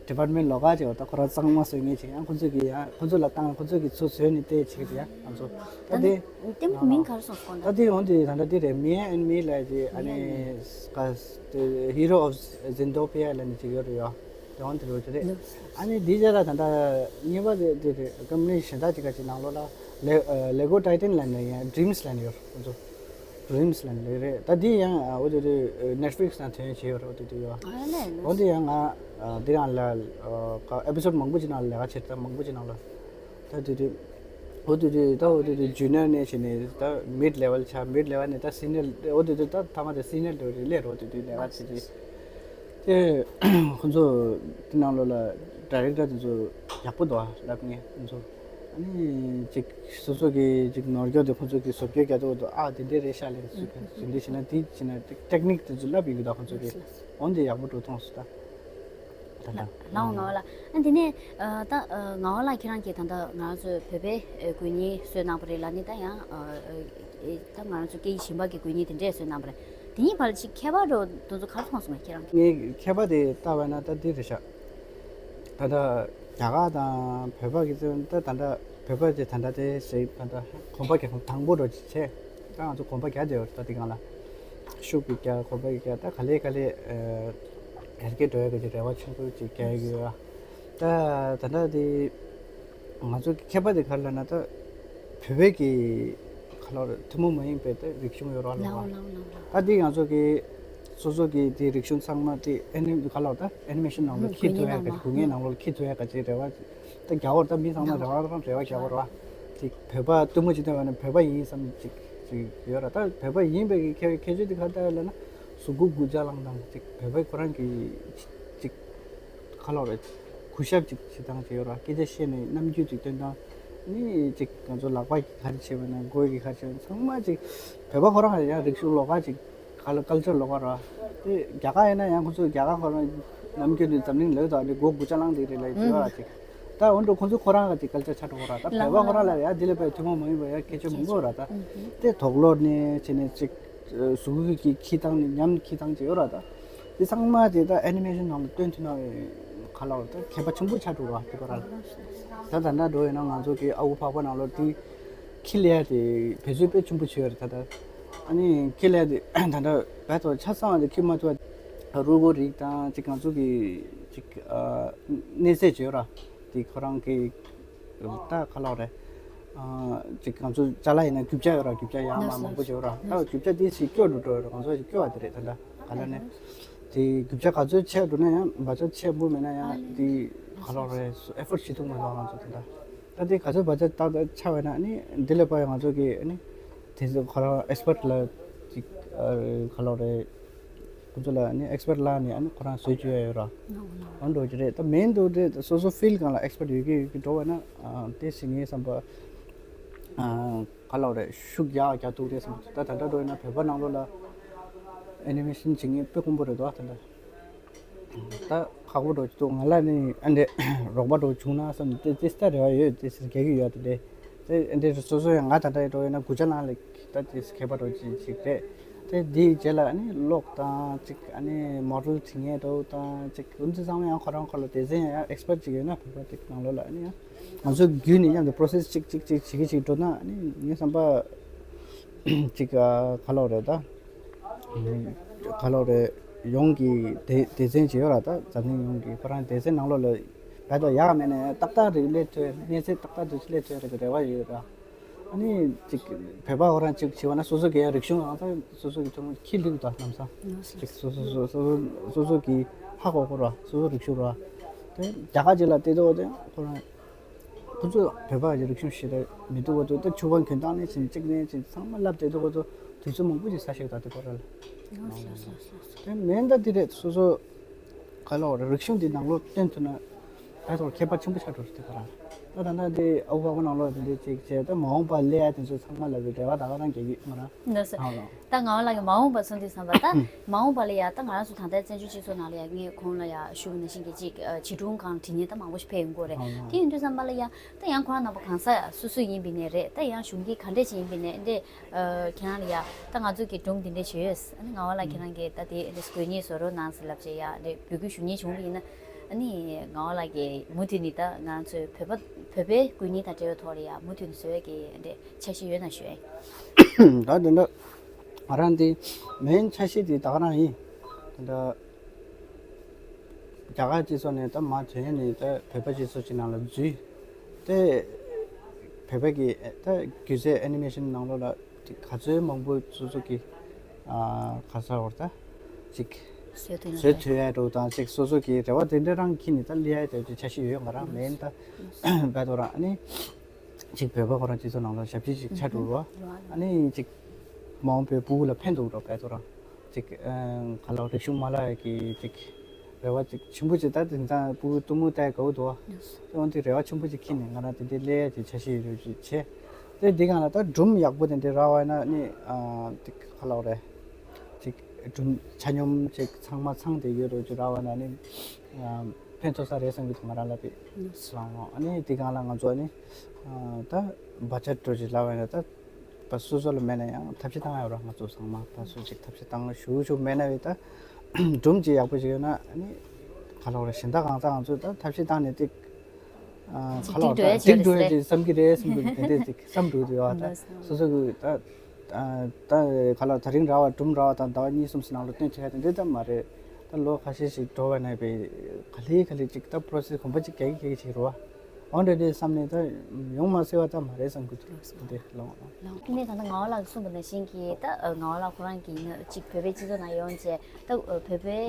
ཌི་པཱར་ཊི་མེན་ཊི་ལོགས་ཀ་ཅིག་ཡོད་ད་ཁོ་རང་གཙང་མ་བཟོ་མཁན་ཅིག་ཡང་ཁོ་ཚོ་གི་ཡང་ཁོ་ཚོ་ལ་བཏང་ཁོ་ཚོ་གི་ཚུར་བཟོས་ནས་བལྟས་བྱེད་ཀྱི་ཡང་ང་ཚོ་ད་ད་དེ་ལྟད་མོ་མིང་ག་རེ་སོང་སྐོར་ད་ད་དེ་འོང་དེ་ད་ད་དེ་རེད། མི་ཡན་ཨེན་མི་ལ་ཅིག་ཨ་ནི་ག་ཧི་རོ་ཨོ་ཛིན་ཏོ་པི་ཡ་ལ་ནི་ཅིག་ཡོད་རེད་ཡོ། དེ་འོང་དེ་རོ་ཅིག་རེད། ཨ་ནི་དེ་རྗེས་ལ་ད་ད་གཉིས་པ་དེ་དེ་རེད། ཀམ་པ་ནི་གཞན་དག་ཅིག་ག་ཅིག་ནང་ལོགས་ལ་ལེ་ལེ་གོ་ཊའི་ཊན་ལ་ནི་ཡང་ཌི་རིམ་སི་ལ་ནི་ཡོད་ཁོ་ཚོ། རིམས་ལ་ལས་རེད། ད་འདི་ཡང་འོ་དེ་དེ་ནེཊ་ཕི་ལིག་སི་ནང་ཐོན་བྱས་ཡོད་རེད། འོ་དེ་དེ་ཡོད། ཨ་ལས་ལོས། འོ་འདི་ཡང་ང་འདི་རང་ལ་ཨེ་པི་སོཌ་མང་པོ་ཅིག་ནང་ལས་ཀ་བྱས་ད་མང་པོ་ཅིག་ནང་ལ་ད་དེ་དེ་འོ་དེ་དེ་ད་འོ་དེ་དེ་ཇུ་ནི་ཡར་ནས་བྱས་ནས་ད་མིཌ་ལེ་ཝལ་ཆགས། མིཌ་ལེ་ཝལ་ནས་ད་སི་ནི་ཡར། འོ་དེ་དེ་ད་ཐ་མ་དེ་སི་ནི་ཡར་ལེ་ཝལ་སླེབས་རེད། འོ་དེ་དེ་ལས་ཀ་བྱས་ཏེ། དེ་ཁོ་ཚོ་དེ་ནང་ལོགས་ལ་ཌའི་རེག་ཊར་དེ་ཚོ་ཡག་པོ་འདུག་ཨ་ལབ་ངས་ཁོ་ཚོ། ཨ་ནི་ཅིག་སོ་སོ་གི་ཅིག་ནོར་འཁྱོག་དེ་ཁོ་ཚོ་གི་བཟོ་བཅོས་རྒྱག་དུས་འདུག་ཨ་དེ་འདྲས་རེད་ཤག་ལབ་ཟེར་གི་འདི་བྱས་ན་དེ་བྱས་ན་ཊེག་ནིག་དེ་ཚོ་ལབ་ཡོང་གི་འདུག་ཁོ་ཚོ་གི། འོན་ཏེ་ཡག་པོ་འགྲོ་མཐོང་སོང་ད། ད་ལ་ལའོ་ང་བ་ལ། ཨ་དེ་ནས་ཨ་ད་ཨ་ང་བ་ལ་ཁྱེད་རང་གིས་ད་ལྟ་ང་རང་ཚོའི་བོད་པའི་ཨ་དགོན་གཉེན་བཟོས་གནང་བ་རེད་ལ་ནི་ད་ཡང་ཨ་ཨ་ད་ང་རང་ཚོ་སྐད་ཡིག་གཞན་པ་གི་དགོན་གཉེན་དེ་འདྲས་བཟོས་གནང་བ་རེད། དེ་གཉིས་བར་ལ་ཅིག་ཁྱད་པར་འགྲོ་དེ་ཚོ་ག་རེ་མཐོང་སོང་ངས་ཁྱེད་རང་གིས། ངས་ཁྱད་པར་དེ་ལྟ་བ་ན་ད་འདི་རེད་ཤག་ད་ལྟ་རྒྱ་གར་དང་བོད་པ་གི་ཚོ་ད་ད་ལྟ་བོད་པ་དེ་ད་ལྟ་དེ་ཞིག་ད་ལྟ་གོམ་པ་རྒྱག་མཁན་དང་པོ་འགྲོ་ཅིག་བྱས། ད་ང་ཚོ་གོམ་པ་རྒྱག་བསྡད་ཡོད་རེད། ད་འདི་སྒང་ལ་ཤུགས་ཀྱིས་རྒྱག་གོམ་པ་ཀྱིས་རྒྱག་ད་ག་ལེ་ག་ལེ་ཡར་རྒྱས་འགྲོ་ཡ་གི་རེ་བ་ཆེན་པོ་ཅིག་རྒྱག་གི་ཡོད། ད་ད་ལྟ་དེ་ང་ཚོ་གི་ཁྱད་པར་དེ་ག་རེ་ལབ་ན་ད་བོད་པའི་གི་ག་ལ་རེད། ཐུན་མོང་མ་ཡིན་པའི་ད་རིག་གཞུང་ཡོད་རེད་བ། ལའོ་ལའོ་ལའོ་ལའོ། ད་དེ་ང་ཚོ་གི་སོ་སོ་གི་དེ་རིག་གཞུང་ཚང་མ་དེ་ཨེ་ནི་ག་ལ་རེད། ད་ཨེ་ནི་མེ་ཤན་ནང་ལ་ཨུ་འཁྱེར་ཐུབ་ཡ་གི་དགོས་ངེས་ནང་ལོགས་ལ་འཁྱེར་ཐུབ་ཡ་གི་ཅིག་རེ་བ་ད་རྒྱག་གི་ཡོད་རེད། ད་མི་ཚང་མ་རེ་བ་རང་རེ་བ་རྒྱག་གི་ཡོད་རེད་བ། དེ་བོད་པ་ཐུན་མོང་སྤྱི་དོན་བ་ནི་བོད་པ་ཡིན་བསམ་ཅིག་ ཅིག་ཡོད་ར། ད་བོད་པ་ཡིན་པའི་གི་ཁྱད་ཁྱད་ཆོས་དེ་ག་ལྟར་ལབ་ན། གཟུགས་པོ་དགུ་ལྕགས་ལངས་སྟངས་ཅིག་བོད་པའི་ཁོ་རང་གི་ཅིག་ཁ་ལོ་རེད། གུས་ཞབས་ཅིག་བྱེད་སྟངས་ཅིག་ཡོད་ར། སྐད་ཆ་བཤད་ནས་རྣམ་འགྱུར་ཅིག་སྟོན་སྟངས། ནི་ཅིག་ང་ཚོ་ལག་པ་གི་ག་རེ་བྱེད་པ་ན། མགོ་གི་ག་རེ་བྱེད་པ་ན། ཚང་མ་ཅིག་བོད་པ་ཁོ་རང་ཡང་རིག་གཞུང་ལོགས་ཀ་ཅིག་ག་ལ་ཀལ་ཅར་ལོགས་ཀ་ར། དེ་རྒྱ་གར་ཡིན་ན་ཡང་ཁོ་ཚོ་རྒྱ་གར་ཁོ་རང་རྣམ་འགྱུར་ནི་འཛམ་གླིང་ལོས་དང་ནི་མགོ་དགུ་ལྕགས་ལངས་དེ་རེད་ལ་ཡིན་ཅིག་ཡོད་ར་ཅིག་ད་འོན་ཏེ་ཁོ་ཚོ་ཁོ་རང་ག་ཅིག་ཀལ་ཅར་ཆགས་འགྲོ་གི་ར། ད་བོད་པ་ཁོ་རང་ལ་ཡང་དེ་ལས་པའི་ཐུན་མོང་མ་ཡིན་པ་ཡང་སྐད་ཆ་མང་པོ་ཡོད་ར། ད་དེ་དོག་ལོག་ནས་བྱས་ནས་ཅིག་གཟུགས་པོ་གི་འཁྱེར་སྟངས་ནི་ཉམས་འཁྱེར་སྟངས་ཅིག་ཡོད་ར། ད་དེ་ཚང་མ་དེ་ད་ཨེ་ནི་མེ་ཤན་ནང་ལ་སྟོན་ཐུབ་ན་ག་ལ་ད་ཁྱད་པར་ཆེན་པོ་ཆགས་འགྲོ་གི་ར། དེ་ག་ར་ལ་ད་ད་ལྟ་འགྲོ་ཡིན་ན་ང་ཚོ་གི་ཨ་ཁུ་ཕག་པ་ནང་ལོགས་དེ་འཁྱེར་ལས་དེ་བེད་སྤྱོད་དཔེ་ཆེན་པོ་བྱས་ཡོད་རེད། ད་ད་ཨ་ནི་འཁྱེར་ལས་དེ་ད་ལྟ་བས་ཐོག་ཆ་ཚང་བ་དེ་འཁྱེར་མ་ཐུབ་པ། རུས་ཁོག་རིགས་དང་ཅིག་ང་ཚོ་གི་ཅིག་ཨ་གནས་ཚད་བྱས་ཡོད་ར། དེ་ཁོ་རང་གི་ད་ག་ལ་རེད། ཨ་ཅིག་ང་ཚོ་ཅ་ལག་ཡིན་ན་རྒྱུ་ཆ་ཡོད་ར། རྒྱུ་ཆ་ཡང་མ་མང་པོ་བྱས་ཡོད་ར། ད་རྒྱུ་ཆ་དེ་ཞིག་སྐྱོ་འགྲོ་འགྲོ་ཡོད་ར། ང་ཚོ་ཞིག་སྐྱོ་བ་དེ་རེད། ད་ད་ག་ལ་ནས་དེ་རྒྱུ་ཆ་ག་ཚོད་ཆེ་འགྲོ་ན་ཡང་བ་ཆ་ཆེན་པོ་མེད་ན་ཡང་དེ་ག་ལ་རེད། ཨེ་ཕོར་ཌི་བྱེད་ཐུབ་མ་སོང་ང་ཚོ་དེ་འདྲ། ད་དེ་ག་ཚོད་བ་ཆ་ཏག་ཏག་ཆགས་པ་ན་ཨ་ནི་འདི་ལས་པ་ང་ཚོ་གི་ཨ་ནི་དེ་ཚོ་ཁོ་རང་ཨེག་སི་པར་ཊི་ལ་ཅིག་ཨ་ག་ལ་རེད། ཁོ་ཚོ་ལ་ཨ་ནི་ཨེག་སི་པར་ཊི་ལ་ནི་ཨ་ནི་ཁོ་རང་བཟོས་བཅུག་ཡ་ཡོད་ར། འོ་འགྲོ་གི་རེད། ད་མེན་དུ་དེ་སོ་སོ་ཕིལ་གང་ལ་ཨེག་སི་པར་ཊི་ཡོད་ཀྱི་ཡོད་ཀྱི་འགྲོ་བ་ན་ཨ་དེ་ཞིག་ངའི་བསམ་པ་ཨ་ག་ལ་རེད། ཤུགས་རྒྱག་རྒྱག་ཐུབ་རེད་བསམ། ད་ད་ལྟ་འགྲོ་ཡིན་ན་བོད་པ་ནང་ལོགས་ལ་ཨེ་ནི་མེ་ཤན་བྱེད་མཁན་དཔེ་དཀོན་པོ་རེད་དོ། ད་ལྟ། ད་ཁག་པོ་འགྲོ་གི་འདུག་ང་ལ་ནི་ཨ་འདྲས་རོགས་པ་འགྲོ་བྱུང་ན་བསམ་ནས་དེ་དེ་སྟ་རེ་བ་ཡོད། དེ་སེ་རྒྱག་གི་ཡོད་དེ་འདྲས། དེ་ཨ་འདྲས་སོ་སོ་ཡང་ང་ད་ལྟ་འགྲོ་ཡོད་ན་དགུ་ཆ་ནང་ལ་ད་དེ་སེ་མཁས་པ་འགྲོ་ཅིག་ཅིག་རེད། དེ་དེའི་རྗེས་ལ་ཨ་ནི་གློག་དང་ཅིག་ཨ་ནི་མོ་ཌལ་བྲིས་མཁན་འགྲོ་དང་ཅིག་ཨུ་ཚུགས་ཚང་མ་ཡང་ཁོ་རང་ཁོ་ལ་དེ་ཚན་ཡང་ཨེག་སི་པར་ཊི་ཅིག་ཡོད་ན་བོད་པ་ཅིག་ནང་ལོགས་ལ་ཨ་ནི་ཡང་ང་ཚོ་བརྒྱུད་ནས་མཉམ་དུ་པོ་རོ་སེ་སི་ཅིག་ཅིག་ཅིག་བྱེད་ཀྱི་ཅིག་འགྲོ་ན་ཨ་ནི་ངའི་བསམ་པ་ཅིག་ག་ལོག་རེད་ད། ག་ལོག་རེད། ཡོངས་ཀྱི་སྡེ་སྡེ་ཚན་ཅིག་ཡོད་ར། ད་འཛམ་གླིང་ཡོངས་ཀྱི་ཁོ་རང་སྡེ་ཚན་ནང་ལོགས་ལ་བས་ད་ཡག་མེད་ན་ཏག་ཏག་རེད་སླེབས་ཐུབ་ཡ། གནས་ཚད་ཏག་ཏག་ཏུ་སླེབས་ཐུབ་ཡ་རེད་རེ་བ་ཡོད་ར། ཨ་ནི་ཅིག་བོད་པ་ཁོ་རང་ཅིག་བྱས་པ་ན་སོ་སོ་གི་ཡ་རིག་གཞུང་ཨང་ཚ་སོ་སོ་གི་ཐུན་མོང་ཁྱི་ལུག་དང་ལམ་སང་ཅིག་སོ་སོ་སོ་སོ་སོ་སོ་གི་ཧ་གོ་གོ་ར། སོ་སོ་རིག་གཞུང་ར། དེ་རྒྱ་གར་ཅིག་ལ་བལྟས་དུས་དེ་ཁོ་རང་ཁོ་ཚོས་བོད་པ་གི་རིག་གཞུང་ཞེ་དྲག་མི་འདུག་གོ། དེ་ཕྱུ་པ་གྱོན་སྟངས་ནས་བྱས་གཅིག་ནས་བྱས་ཚང་མ་ལབ་བསྡད་འདུག་གོ། ཚོ་དུས་ཚོད་མང་པོ་ཞིག་ཟ་ཤེས་ད་དེ་ཁོ་ར་ལ། དེ་མེན་ད་དེ་རེད། སོ་སོ་ག་ལོག་རེད། རིག་གཞུང་འདི་ནང་ལོགས་བསྟན་ཐུབ་ན་ད་ཐོག་ཁྱད་པར་ཆེན་པོ་ཆགས་འགྲོ་རེད་དེ་ཁོ་ར། ད་ད་ད་དེ་ཨ་ཁུ་ཨ་ཁུ་ནང་ལོགས་དེ་འདྲས་ཅིག་བྱས་ད་མ་འོངས་པ་སླེབས་ཡ་དེ་ཚོ་ཚང་མ་ལབ་པའི་རེ་བ་ད་ག་རང་རྒྱག་གི་ང་རང་། ད་ང་བ་ལགས་ཀྱི་མ་འོངས་པ་སོང་དུས་བསམ་པ་ད་མ་འོངས་པ་ལ་ཡ་ད་ང་རང་ཚོ་ད་ལྟའི་བཙན་བྱོལ་སྤྱི་ཚོགས་ནང་ལ་ཡ་ངས་ཁོང་ལ་ཡ་ཞུ་བ་ནང་བཞིན་གྱི་ཅིག་ཨ་བྱིས་སྒྲུང་གང་བྲིས་མཁན་ད་མང་པོ་ཞིག་ཕེབས་ཡོང་གི་རེད། དེ་ཡིན་དུས་བསམ་པ་ལ་ཡ་ད་ཡང་ཁོ་རང་རྣམ་པ་གང་ཟག་སོ་སོ་ཡིན་པའི་ནས་རེད། ད་ཡང་གཞུང་གི་ག་འདྲས་ཅིག་ཡིན་པའི་ནས་འདྲས་ཨ་ཁྱེད་རང་ལ་ཡ་ད་ང་ཚོ་གི་སྒྲུང་འདི་འདྲས་བྱོས། ཨ་ནི་ང་བ་ལགས་ཁྱེད་རང་གིས་ད་དེ་འདྲས་དགོས་ངེས་བཟོ་རོགས་གནང་ཟེར་ལབ་བྱས་ཡ་འདྲས་འབོད་སྐུལ་ཞུ་མཁན་བྱུང་བ་ཡིན་ན། ཨ་ནི་ང་བ་ལགས་ཀྱིས་མུ་མཐུད་ནས་ད་ང་ཚོའི་བོད་པ་བོད་པའི་དགོས་ངེས་དང་འབྲེལ་བའི་ཐོག་ལ་ཡ་མུ་མཐུད་ནས་བཟོ་ཡ་གི་འདྲས་འཆར་གཞི་ཡོད་ན་ཞུ་ཨེ། ད་དེ་འདྲ་ང་རང་འདི་མེན་འཆར་གཞི་དེ་ད་ག་རང་ཡིན། དེ་འདྲ་རྒྱ་གར་སྤྱི་ཚོགས་ནས་ད་མར་ཐོན་ནས་ད་བོད་པ་སྤྱི་ཚོགས་ཀྱི་ནང་ལ་འཛུལ་ཏེ། བོད་པ་གི་ད་སྒྱུ་རྩལ་ཨེ་ནི་མེ་ཤན་ནང་ལོགས་ལ་དེ་ག་ཚོད་མང་པོ་སོ་སོ་གི་ཨ་ག་ས་བར་ད་ཅིག་བཟོས་ཐུབ་ན་བཟོས་ཐུབ་ཡ་འགྲོ་དང་ཅིག་སོ་སོ་གི་རེ་བ་དེ་འདྲ་རང་འཁྱེར་ནས་ད་སླེབས་ཡ་དེ་འཆར་གཞི་ཡོད། ང་རང་མེན་ད་བས་དོ་རང་ཨ་ནི། ཅིག་བོད་པ་ཁོ་རང་སྤྱི་ཚོགས་ནང་ལ་ཞབས་ཕྱི་ཞིག་ཆགས་འགྲོ་རོགས། ཨ་ནི་ཅིག་མ་འོངས་པའི་ཕྲུ་གུ་ལ་ཕན་ཐོགས་རོགས་བས་དོ་རང་ཅིག་ཨ་ག་ལ་རིག་གཞུང་མ་བརླག་ཡ་གི་ཅིག་རེ་བ་ཅིག་ཆེན་པོ་ཅིག་ད་དེང་སང་ཕྲུ་གུ་གཏུམ་མོ་བལྟས་དགའ་བོ་འདུག་བ། དེ་འོན་ཏེ་རེ་བ་ཆེན་པོ་ཅིག་འཁྱེར་ནས་ང་རང་དེ་འདྲའི་སླེབས་ཡ་ཅིག་འཆར་གཞི་ཡོད་རེད་ཅིག་བྱས། དེ་འདི་གང་ལ་ད་སྒྲུང་ཡག་པོ་དེ་འདྲའི་རག་པ་ན་ནི་ཨ་དེ་ག་ལ་རེད། ཅིག་སྒྲུང་ཆ་སྙོམས་ཅིག་ཚང་མ་ཚང་བསྡད་ཡོད་རེད་ཅིག་རག་པ་ན་ནི་ཨ། ཕན་ཐོགས་ས་རེད་བསམ་གྱི་འདུག་ང་རང་ལ་དེ། སོང་། ཨ་ནི་དེ་སྒང་ལ་ང་ཚོ་ནི་ཨ་ད་བ་ཅ་འགྲོ་ཅིག་ལབ་པ་ཡིན་ན་ད་བ་སོ་སོ་ལ་མེད་ན་ཡང་ཐབས་ཤེས་བཏང་ཡོད་ར། ང་ཚོ་ཚང་མ་བ་སོ་ཅིག་ཐབས་ཤེས་བཏང་ཞུ་ཞུ་མེད་ན་བས་ད་སྒྲུང་ཅིག་ཡག་པོ་ཅིག་ཡོད་ན་ཨ་ནི་ག་ལོག་རེད། གཞན་དག་གང་ཟག་ང་ཚོས་ད་ཐབས་ཤེས་བཏང་ནས་ཏིག་ཨ་ག་ལོག་རེད། འགྲིག་འགྲོ་ཡ་ཅིག་བསམ་གྱི་རེད་བསམ་གྱི་དེ་འདྲས་ཅིག་བསམ་འགྲོ་དུ་ཡོད་ད། སོ་སོ་གི་ད། ད་ག་ལ་དེ་རིང་ར་བ་སྒྲུང་ར་བ་དང་ཟླ་བ་གཉིས་གསུམ་ཙམ་ནང་ལ་སྟོན་ཐུབ་ཡ་དེ་འདྲ་ད་མ་རེད། ད་ལོ་ཁ་ཤས་ཤིག་འགྲོ་བ་ན་བའི་ག་ལེ་ག་ལེ་ཅིག་ད་པོ་རོ་སེ་སི་གོམ་པ་ཅིག་རྒྱག་གི་རྒྱག་གི་ཅིག་རེད་བ། འོ་འདྲ་འདྲའི་བསམ་ནས་ད་ཡོང་མ་སྲིད་པ་ད་མ་རེད་བསམ་གྱི་འདུག་འདི་ལོང་། ལོང་། དེ་ནས་ད་ལྟ་ངག་དབང་ལགས་གསུངས་པ་ནང་བཞིན་གྱི་ད་ངག་དབང་ལགས་ཁོ་རང་གིས་ཡིན་ན་གཅིག་བོད་པའི་སྤྱི་ཚོགས་ནང་ཡོང་བྱས་ད་བོད་པའི་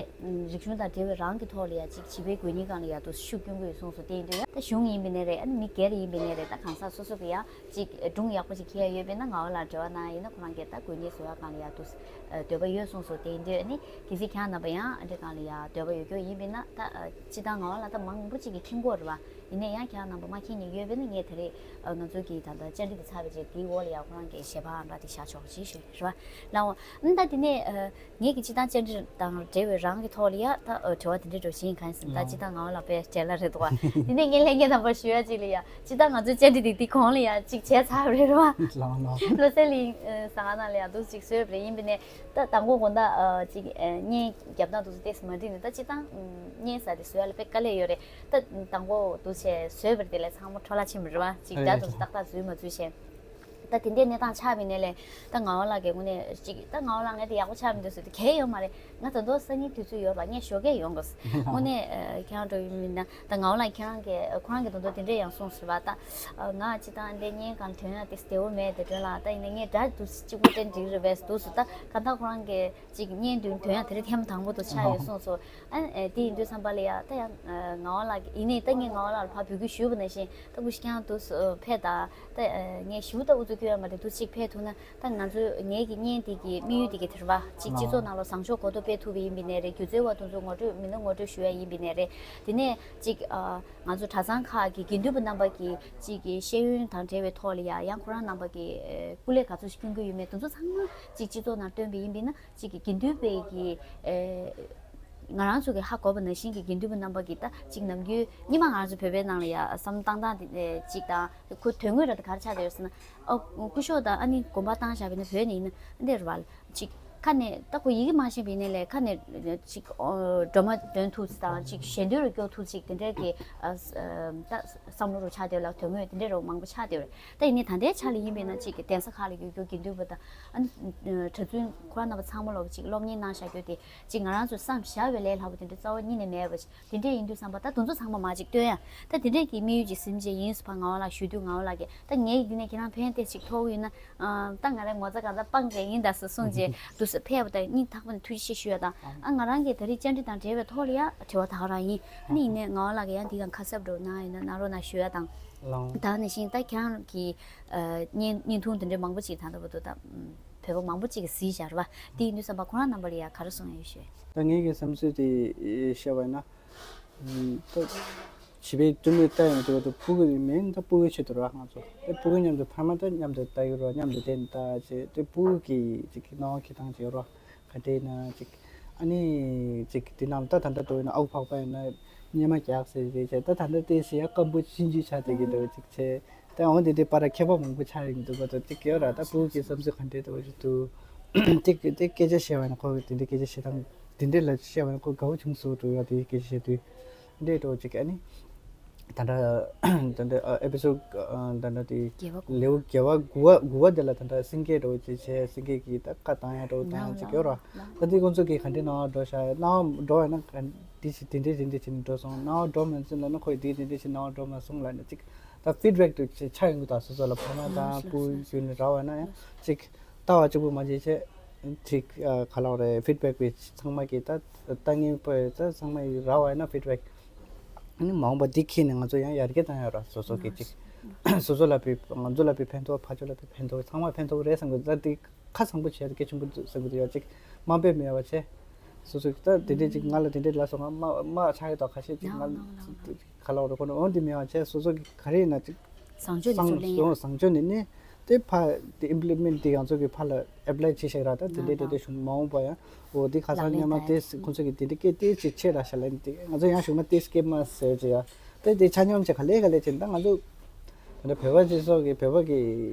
རིག་གཞུང་དང་འབྲེལ་བའི་རང་གི་ཐོག་ལ་ཡ་གཅིག་བྱིས་པའི་དགོས་ངེས་སྒང་ལ་ཡ་ཏོག་ཙམ་ཤུགས་སྐྱོན་གྱི་ཡོད་གསུངས་སོང་། དེ་ཡིན་དུས་ཡ་ད་གཞུང་ཡིན་པ་ནས་རེད། ཨ་ནི་མི་སྒེར་ཡིན་པ་ནས་རེད། ད་གང་ཟག་སོ་སོ་གི་ཡ་གཅིག་སྒྲུང་ཡག་པོ་ཅིག་འཁྱེར་ཡ་ཡོད་པས་ན་ངག་དབང་ལགས་འབྲེལ་བ་གནང་ཡིན་ན་ཁོ་རང་གིས་ད་དགོས་ངེས་བཟོ་ཡ་སྒང་ལ་ཡ་ཏོག་ཙམ་འདོད་པ་ཡོད་གསུངས་སོང་། དེ་ཡིན་དུས་ཨ་ནི་གལ་སྲིད་ཁྱེད་རང་རྣམ་པ་ཡང་ཨ་འདྲ་སྒང་ལ་ཡ་འདོད་པ་ཡོད་སྐྱོ་ཡིན་པས་ན་ད་སྤྱིར་བཏང་ངག་དབང་ལགས་ད་མང་པོ་ཅིག་གིས་མཁྱེན་གྱི་ཡོད་རེད་བ། ཡིན་ནའི་ཡང་ཁྱེད་རང་རྣམ་པ་མ་མཁྱེན་མཁན་ཡོད་པས་ན་ངས་ད་རེས་ང་ཚོ་གི་ད་ལྟ་བཅར་འདྲི་དེ་ཚར་བའི་རྗེས་དེའི་འོག་ལ་ཡང་ཁོ་རང་གི་ཞལ་པར་ཨང་གྲངས་དེ་བཞག་ཆོག་ཅེས་ཞུས་རེད་བ། ལགས་འོ། ཨ་ནི་ད་དེ་ནས་ངས་ཀྱི་སྤྱིར་བཏང་བཅར་འདྲི་དང་འབྲེལ་བའི་རང་གི་ཐོག་ལ་ཡ་ད་དྲི་བ་དེ་འདྲ་འདྲ་བོ་ཞིག་ཡིན་གང་ཡིན་ཟེར་ན་ད་ལགས་སྤྱིར་བཏང་ངག་དབང་ལགས་དཔེ་བྲེལ་བ་རེད་འདུག་བ། དེ་ནས་ངས་ལྷན་རྒྱས་རྣམ་པར་ཞུ་ཡ་ཅིག་ལ་ཡ་སྤྱིར་བཏང་ང་ཚོའི་བཅར་འདྲི་དེ་དེ་གོང་ལ་ཡ་ཅིག་བྱས་ཚར་བ་རེད་བ། ལགས་འོ། བློ་གསལ་གླིང་ཟ་ཁང་ནང་ལ་ཡ་འདུག་ཅིག་བཟོས་པ་རེད། ཡིན་པས་ནས་ད་དང་པོ་དགོང་དག་ཅིག་བརྙན་རྒྱབ་སྟངས་འདུག་ཏོག་ཙམ་མ་འགྲིག་ནས་ད་སྤྱིར་བཏང་བརྙན་ཟེར་དེ་བཟོ་ཡ་ལ་དཔེ་དཀའ་ལས་ཡོད་རེད། ད་དང་པོ་འདུག་བྱས་བཟོས་པར་དེ་ལས་ཚང་མ་འཕྲོ་བརླག་ཕྱིན་པ་རེད་བ། ཅིག་ཨ་སྒྲ་དེ་ཏག་ཏག་འཛུལ་མ་འཛུལ་བྱས། ད་དེ་འདྲའི་གནས་སྟངས་ཆགས་པའི་ནས་ལས་ད་ངག་དབང་ལགས་ཀྱི་དངོས་གནས་ཅིག་ད་ངག་དབང་ལགས་ངས་དེ་ཡག་པོ་ཆགས་མི་འདུག་ཟེར་དུས་གལ་ཡོད་མ་རེད། ང་ད་དུང་སང་ཉིན་དུས་ཚོད་ཡོད་རེད་བ། ངས་ཞོགས་ཀས་ཡོང་དགོས། དངོས་གནས་ཁྱེད་རང་འགྲོ་ཡོད་མིན་ན་ད་ངག་དབང་ལགས་ཁྱེད་རང་གིས་ཁོ་རང་གིས་ད་དུང་དེ་འདྲས་ཡང་གསུངས་ཟེར་བ། ད་ང་ཅི་ད་འདི་བརྙན་སྒང་ཐོན་ཡ་དེ་བདེ་བོ་མེད་དེ་དོན་ལ་ད་ཡིན་ན་ངས་སྒྲ་དུ་གཅིག་པུ་དྲན་འགྲིག་རེད་པས་འདུག་ཟེར། ད་ག་ད་ཁོ་རང་གིས་ཅིག་བརྙན་བདུན་ཐོན་ཡ་དེ་རིང་ཐེངས་མ་དང་པོ་དུ་ཆགས་ཡོད་གསུངས་སོ། ཨ་ཨེ་དེ་ཡིན་དུས་བསམ་པ་ལ་ཡ་ད་ཡང་ངག་དབང་ལགས་ཡིན་ནའི་ད་ངས་ངག་དབང་ལགས་ལ་ཕར་འབོད་སྐུལ་ཞུས་པ་ནང་བཞིན་ད་ཀུ་ཤུ་ཀྱང་དུ་ཕེབས་དང་ད་ངས་ཞུ་ད་ཨུ་ཚུགས་སྐྱོན་ཡ་མ་རེད། དུ་ཅིག་ཕེབས་ཐུབ་ན་ད་ང་ཚོ་ངེད་ཀྱི་བརྙན་དེ་གི་དམིགས་ཡུལ་དེ་གི་དེར་བ་ཅིག་སྤྱི་ཚོགས་ནང་ལ་བཟང་ཕྱོགས་གོ་རྟོགས་སྤེལ་ཐུབ་པ་ཡིན་པའི་ནས་རེད། སྒྱུ་རྩལ་བ་དུ་ཚོ་ངོ་སྤྲོད་མི་སྣ་ངོ་སྤྲོད་ཞུ་ཡ་ཡིན་པའི་ནས་རེད། དེ་ནས་ཅིག་ང་ཚོ་གྲྭ་ཚང་ཁག་གི་དགེ་འདུན་པ་རྣམ་པ་གི་ཅིག་གི་ཤེས་ཡོན་དང་འབྲེལ་བའི་ཐོག་ལ་ཡ་ཡང་ཁོ་རང་རྣམ་པ་གི་སྐུ་ལས་ག་ཚོད་ཞིག་སྐྱོན་གྱི་ཡོད་མེད་དུ་ཚོ་ཚང་མ་ཅིག་སྤྱི་ཚོགས་ནང་བཏོན་པ་ཡིན་པས་ན། གཅིག་གི་དགེ་འདུན་པའི་གི་ཨེ། ང་རང་ཚོ་གི་ཧ་གོ་བ་ནང་བཞིན་གྱི་དགེ་འདུན་པ་རྣམ་པ་གི་ད་གཅིག་ནམ་རྒྱུན་སྔོན་མ་ང་རང་ཚོ་བོད་པའི་ནང་ལ་ཡ་བསམ་བློ་བཏང་སྟངས་དེ་གཅིག་དང་ཁོ་དོན་དངོས་ར་ད་ག་རེ་ཆགས་བསྡད་ཡོད་ཟེར་ན། ཨ་སྐུ་ཞབས་དང་ཨ་ནི་དགོན་པ་བཏང་བཞག་པ་ཡིན་ན་བོད་ནས་ཡིན་ན་འདི་རེད་བ། གཅིག་ཁ་ནས་ད་ཁོ་ཡི་གེ་མ་ཤེས་པ་ཡིན་ནའི་ལས་ཁ་ནས་གཅིག་སྒྲོལ་མ་འདོན་ཐུབ་དང་གཅིག་ཞལ་འདོན་རུ་སྐྱོར་ཐུབ་ཅིག་དེ་འདྲའི་གི་ད་བསམ་བློ་རུ་ཆགས་བསྡད་ལ་དོན་དངོས་དེ་འདྲའི་རུ་མང་པོ་ཆགས་བསྡད་ཡོད་རེད། ད་ཡིན་ནའི་ད་ལྟའི་ཆ་ལ་ཡིན་པས་ན་གཅིག་གི་གདན་ས་ཁག་ལ་ཡོད་རྒྱུ་དགེ་འདུན་པ་དང་ཨ་ནི་གྲྭ་བཙུན་ཁོ་རང་རྣམ་པ་ཚང་མ་ལོག་གཅིག་སློབ་གཉེར་གནང་བཞག་རྒྱུ་དེ། ཅིག་ང་རང་ཚོས་བསམ་བཞག་པའི་ལས་སླ་པོ་དེ་འདྲ་རྩ་བ་ཉིད་ནས་མེད་པ་ཞིག་དེ་འདྲས་ཡིན་དུས་བསམ་པ་ད་དེ་ཚོ་ཚང་མ་མ་ཅིག་སྟོན་ཡ། ད་དེ་འདྲས་ཀྱི་དམིགས་ཡུལ་ཅིག་སེམས་ཅན་ཡིན་སུ་ཕ་ངག་དབང་ལགས་ཞུ་དུས་ངག་དབང་ལགས་ཀྱིས་ད་ངའི་འདི་ནས་ཁྱེད་རང་ཕན་བདེ་ཅིག་ཐོགས་ཡོད་ན་ད་ང་རའི་ངོ་ཚ་གང་ཚ་སྤང་བྱས་ཡིན་ད་ཟེར་གསུངས་རྗེས་དུ་ས་ཕེབས་པ་དང་སྙིང་ཐག་པ་ནས་ཐུགས་རྗེ་ཆེ་ཞུ་ཡ་དང་ཨ་ང་རང་གིས་ད་རེས་བཅར་འདྲི་དང་འབྲེལ་བའི་ཐོག་ལ་ཡ་དྲི་བ་ད་ག་རང་ཡིན། ཨ་ནི་ཡིན་ནའི་ངག་དབང་ལགས་ཀྱིས་ཡང་འདི་གང་ཁ་གསབ་འགྲོ་གནང་ཡིན་ན་གནང་རོགས་གནང་ཞུ་ཡ་དང་། ལགས། ད་ནས་བཞིན་ད་ཁྱེད་རང་གི་བརྙན་བརྙན་ཐུང་དེ་འདྲའི་མང་པོ་ཅིག་ད་ལྟ་བར་དུ་ད། བོད་པ་མང་པོ་ཅིག་གིས་གཟིགས་བཞག་རེད་བ། དེ་ཡིན་དུས་བསམ་པ་ཁོ་རང་རྣམ་པ་ལ་ཡང་ག་རེ་གསུང་ཡ་ཡོད་ཤོད། ད་ངེད་ཀྱི་བསམ་ཚུལ་དེ་བཤད་པ་ཡིན་ན། ད་བྱིས་པའི་བཙུན་མོའི་ལྟ་ཡོང་དུས་ད་སྤུ་གུ་མིན་ད་སྤུ་གུའི་ཆེད་དུ་རེད་བ་ང་ཚོ། ད་སྤུ་གུ་མཉམ་དུ་ཕ་མ་ད་མཉམ་དུ་ལྟ་ཡོད་རེད་བ། མཉམ་དུ་བསྡད་ནས་ལྟ་བྱས་ད་སྤུ་གུ་གི་ཅིག་སྣང་བ་འཁྱེར་སྟངས་ཅིག་ཡོད་རེད་བ། ག་འདྲ་ཡིན་ན་ཅིག་ཨ་ནི་ཅིག་དེ་ནང་ད་ད་ལྟ་འགྲོ་ཡིན་ན་ཨ་ཁུ་ཕག་པ་ཡིན་ན་སྙེ་མ་རྒྱག་ཟེར་རེད་བྱས་ད་ད་ལྟ་དེ་ཟེར་ཡ་སྐམ་པོ་ཤིན་ཅིག་ཆགས་བསྡད་ཀྱི་འདུག་ཅིག་བྱས། ད་འོ་འདི་འདི་པར་མཁས་པ་མང་པོ་ཆགས་ཡོང་གི་འདུག་པ་དང་གཅིག་ཡོད་ར། ད་སྤུ་གུ་གི་བསམ་ཚུལ་ག་འདྲས་འདུག་པ་ཅིག་འདུག་དེ་དེ་སྐད་ཆ་བཤད་པ་ཡིན་ན་ཁོ་དེ་འདྲའི་སྐད་ཆ་བཤད་སྟངས་དེ་འདྲས་ལ་བཤད་པ་ཡིན་ན་ཁོ་དགའ་བོ་བྱུང་སོང་འགྲོ་ཡ། དེ་སྐད་ཆ་བཤད་དུས་འདྲས་འགྲོ་ཅིག་ཨ་ནི་ད་ལྟ་ད་ལྟ་ཨེ་པི་སོ་ཌི་ད་ལྟ་དེ་བརྒྱད་པ་དགུ་པ། ལེའུ་བརྒྱད་པ་དགུ་པ་དགུ་པ་དེ་ལ་ད་ལྟ་སེང་གེ་འགྲོ་ཅིག་བྱས་སེང་གེ་གི་ད་བཀའ་བཏང་ཡ་འགྲོ་བཏང་ཡ་ཅིག་ཡོད་ར། ད་དེ་ཁོང་ཚོ་གི་ག་འདྲས་སྣང་བ་འགྲོ་ཤག་སྣང་བ་འགྲོ་བ་ན་ག་འདི་ཞིག་དེ་འདྲས་དེ་འདྲས་བྱས་ནས་འགྲོ་སོང་། སྣང་བ་འགྲོ་མ་སོང་ལབ་ན་ཁོས་དེ་དེ་འདྲས་བྱས་སྣང་བ་འགྲོ་མ་སོང་ལབ་ནས་ཅིག་ད་ཕིཌ་བེག་དུ་ཆ་ཡོང་གི་ད་སོ་སོ་ལ་ཕ་མ་དང་སྤུ་གུ་ཡོད་ནས་ར་བ་ན་ཡང་ཅིག་ལྟ་བ་གཅིག་པུ་མ་བྱེད་ཆེད་ཅིག་ག་ལབ་རེད། ཕིཌ་བེག་པའི་ཚང་མ་གི་ད་ལྟ་ངན་པ་ད་ཚང་མ་ཡི་ར་བ་ན་ཕིཌ་བེག་ཨ་ནི་མ་འོངས་པ་འདི་ཁྱེར་ནས་ང་ཚོ་ཡང་ཡར་རྒྱས་བཏང་ཡོད་ར། སོ་སོ་གི་ཅིག་སོ་སོ་ལ་བའི་ང་ཚོ་ལ་བའི་ཕན་ཐོགས་ཕ་ཆོས་ལ་བའི་ཕན་ཐོགས་ཚང་མ་ཕན་ཐོགས་རེད་བསམ་གི་ད་འདི་ཁ་བཟང་པོ་བྱས་ཏེ་སྐད་ཆེན་པོ་ཟེར་གི་འདུག་ཡ། ཅིག་དམའ་འབེབས་མེད་པ་བྱས། སོ་སོ་ད་དེ་འདྲས་ཅིག་ང་ལ་དེ་འདྲས་ལབ་སོང་། ང་དམའ་དམའ་ཆགས་ཡོད་དོ། ཁ་ཤས་ཅིག་ང་ལ་ག་ལབ་རེད་ཁོ་ནི་འོ་འདི་མེད་པ་བྱས། སོ་སོ་གི་ག་རེ་ཡིན་ན་ཅིག་བཟང་སྤྱོད་ནས་ཚུར་ལེན་ཡ། བཟང་སྤྱོད་ནས་ནི་དེ་ཕ་དེ་ཨིམ་པི་ལི་མེན་དེ་ང་ཚོ་གི་ཕ་ལ་ཨེབ་ལའི་བྱེད་ཤག་ར། ད་དེ་འདྲས་དེ་འདྲས་བྱུང་མ་འོངས་པ་ཡང་འོ་དེ་ཁ་སང་སྔོན་མ་དེ་ཁོང་ཚོ་གི་དེ་འདྲས་སྐད་དེ་ཅིག་ཆེ་ར་ཤ་ལན་དེ་ང་ཚོ་ཡང་གཞུག་མ་དེ་སྐད་མ་ཟེར་ཅིག་ཡ། དེ་དེ་ཆ་སྙོམས་བྱས་ག་ལེ་ག་ལེ་བྱས་ད་ང་ཚོ་ད་ལྟ་བོད་པ་སྤྱི་ཚོགས་ཀྱི་བོད་པ་གི་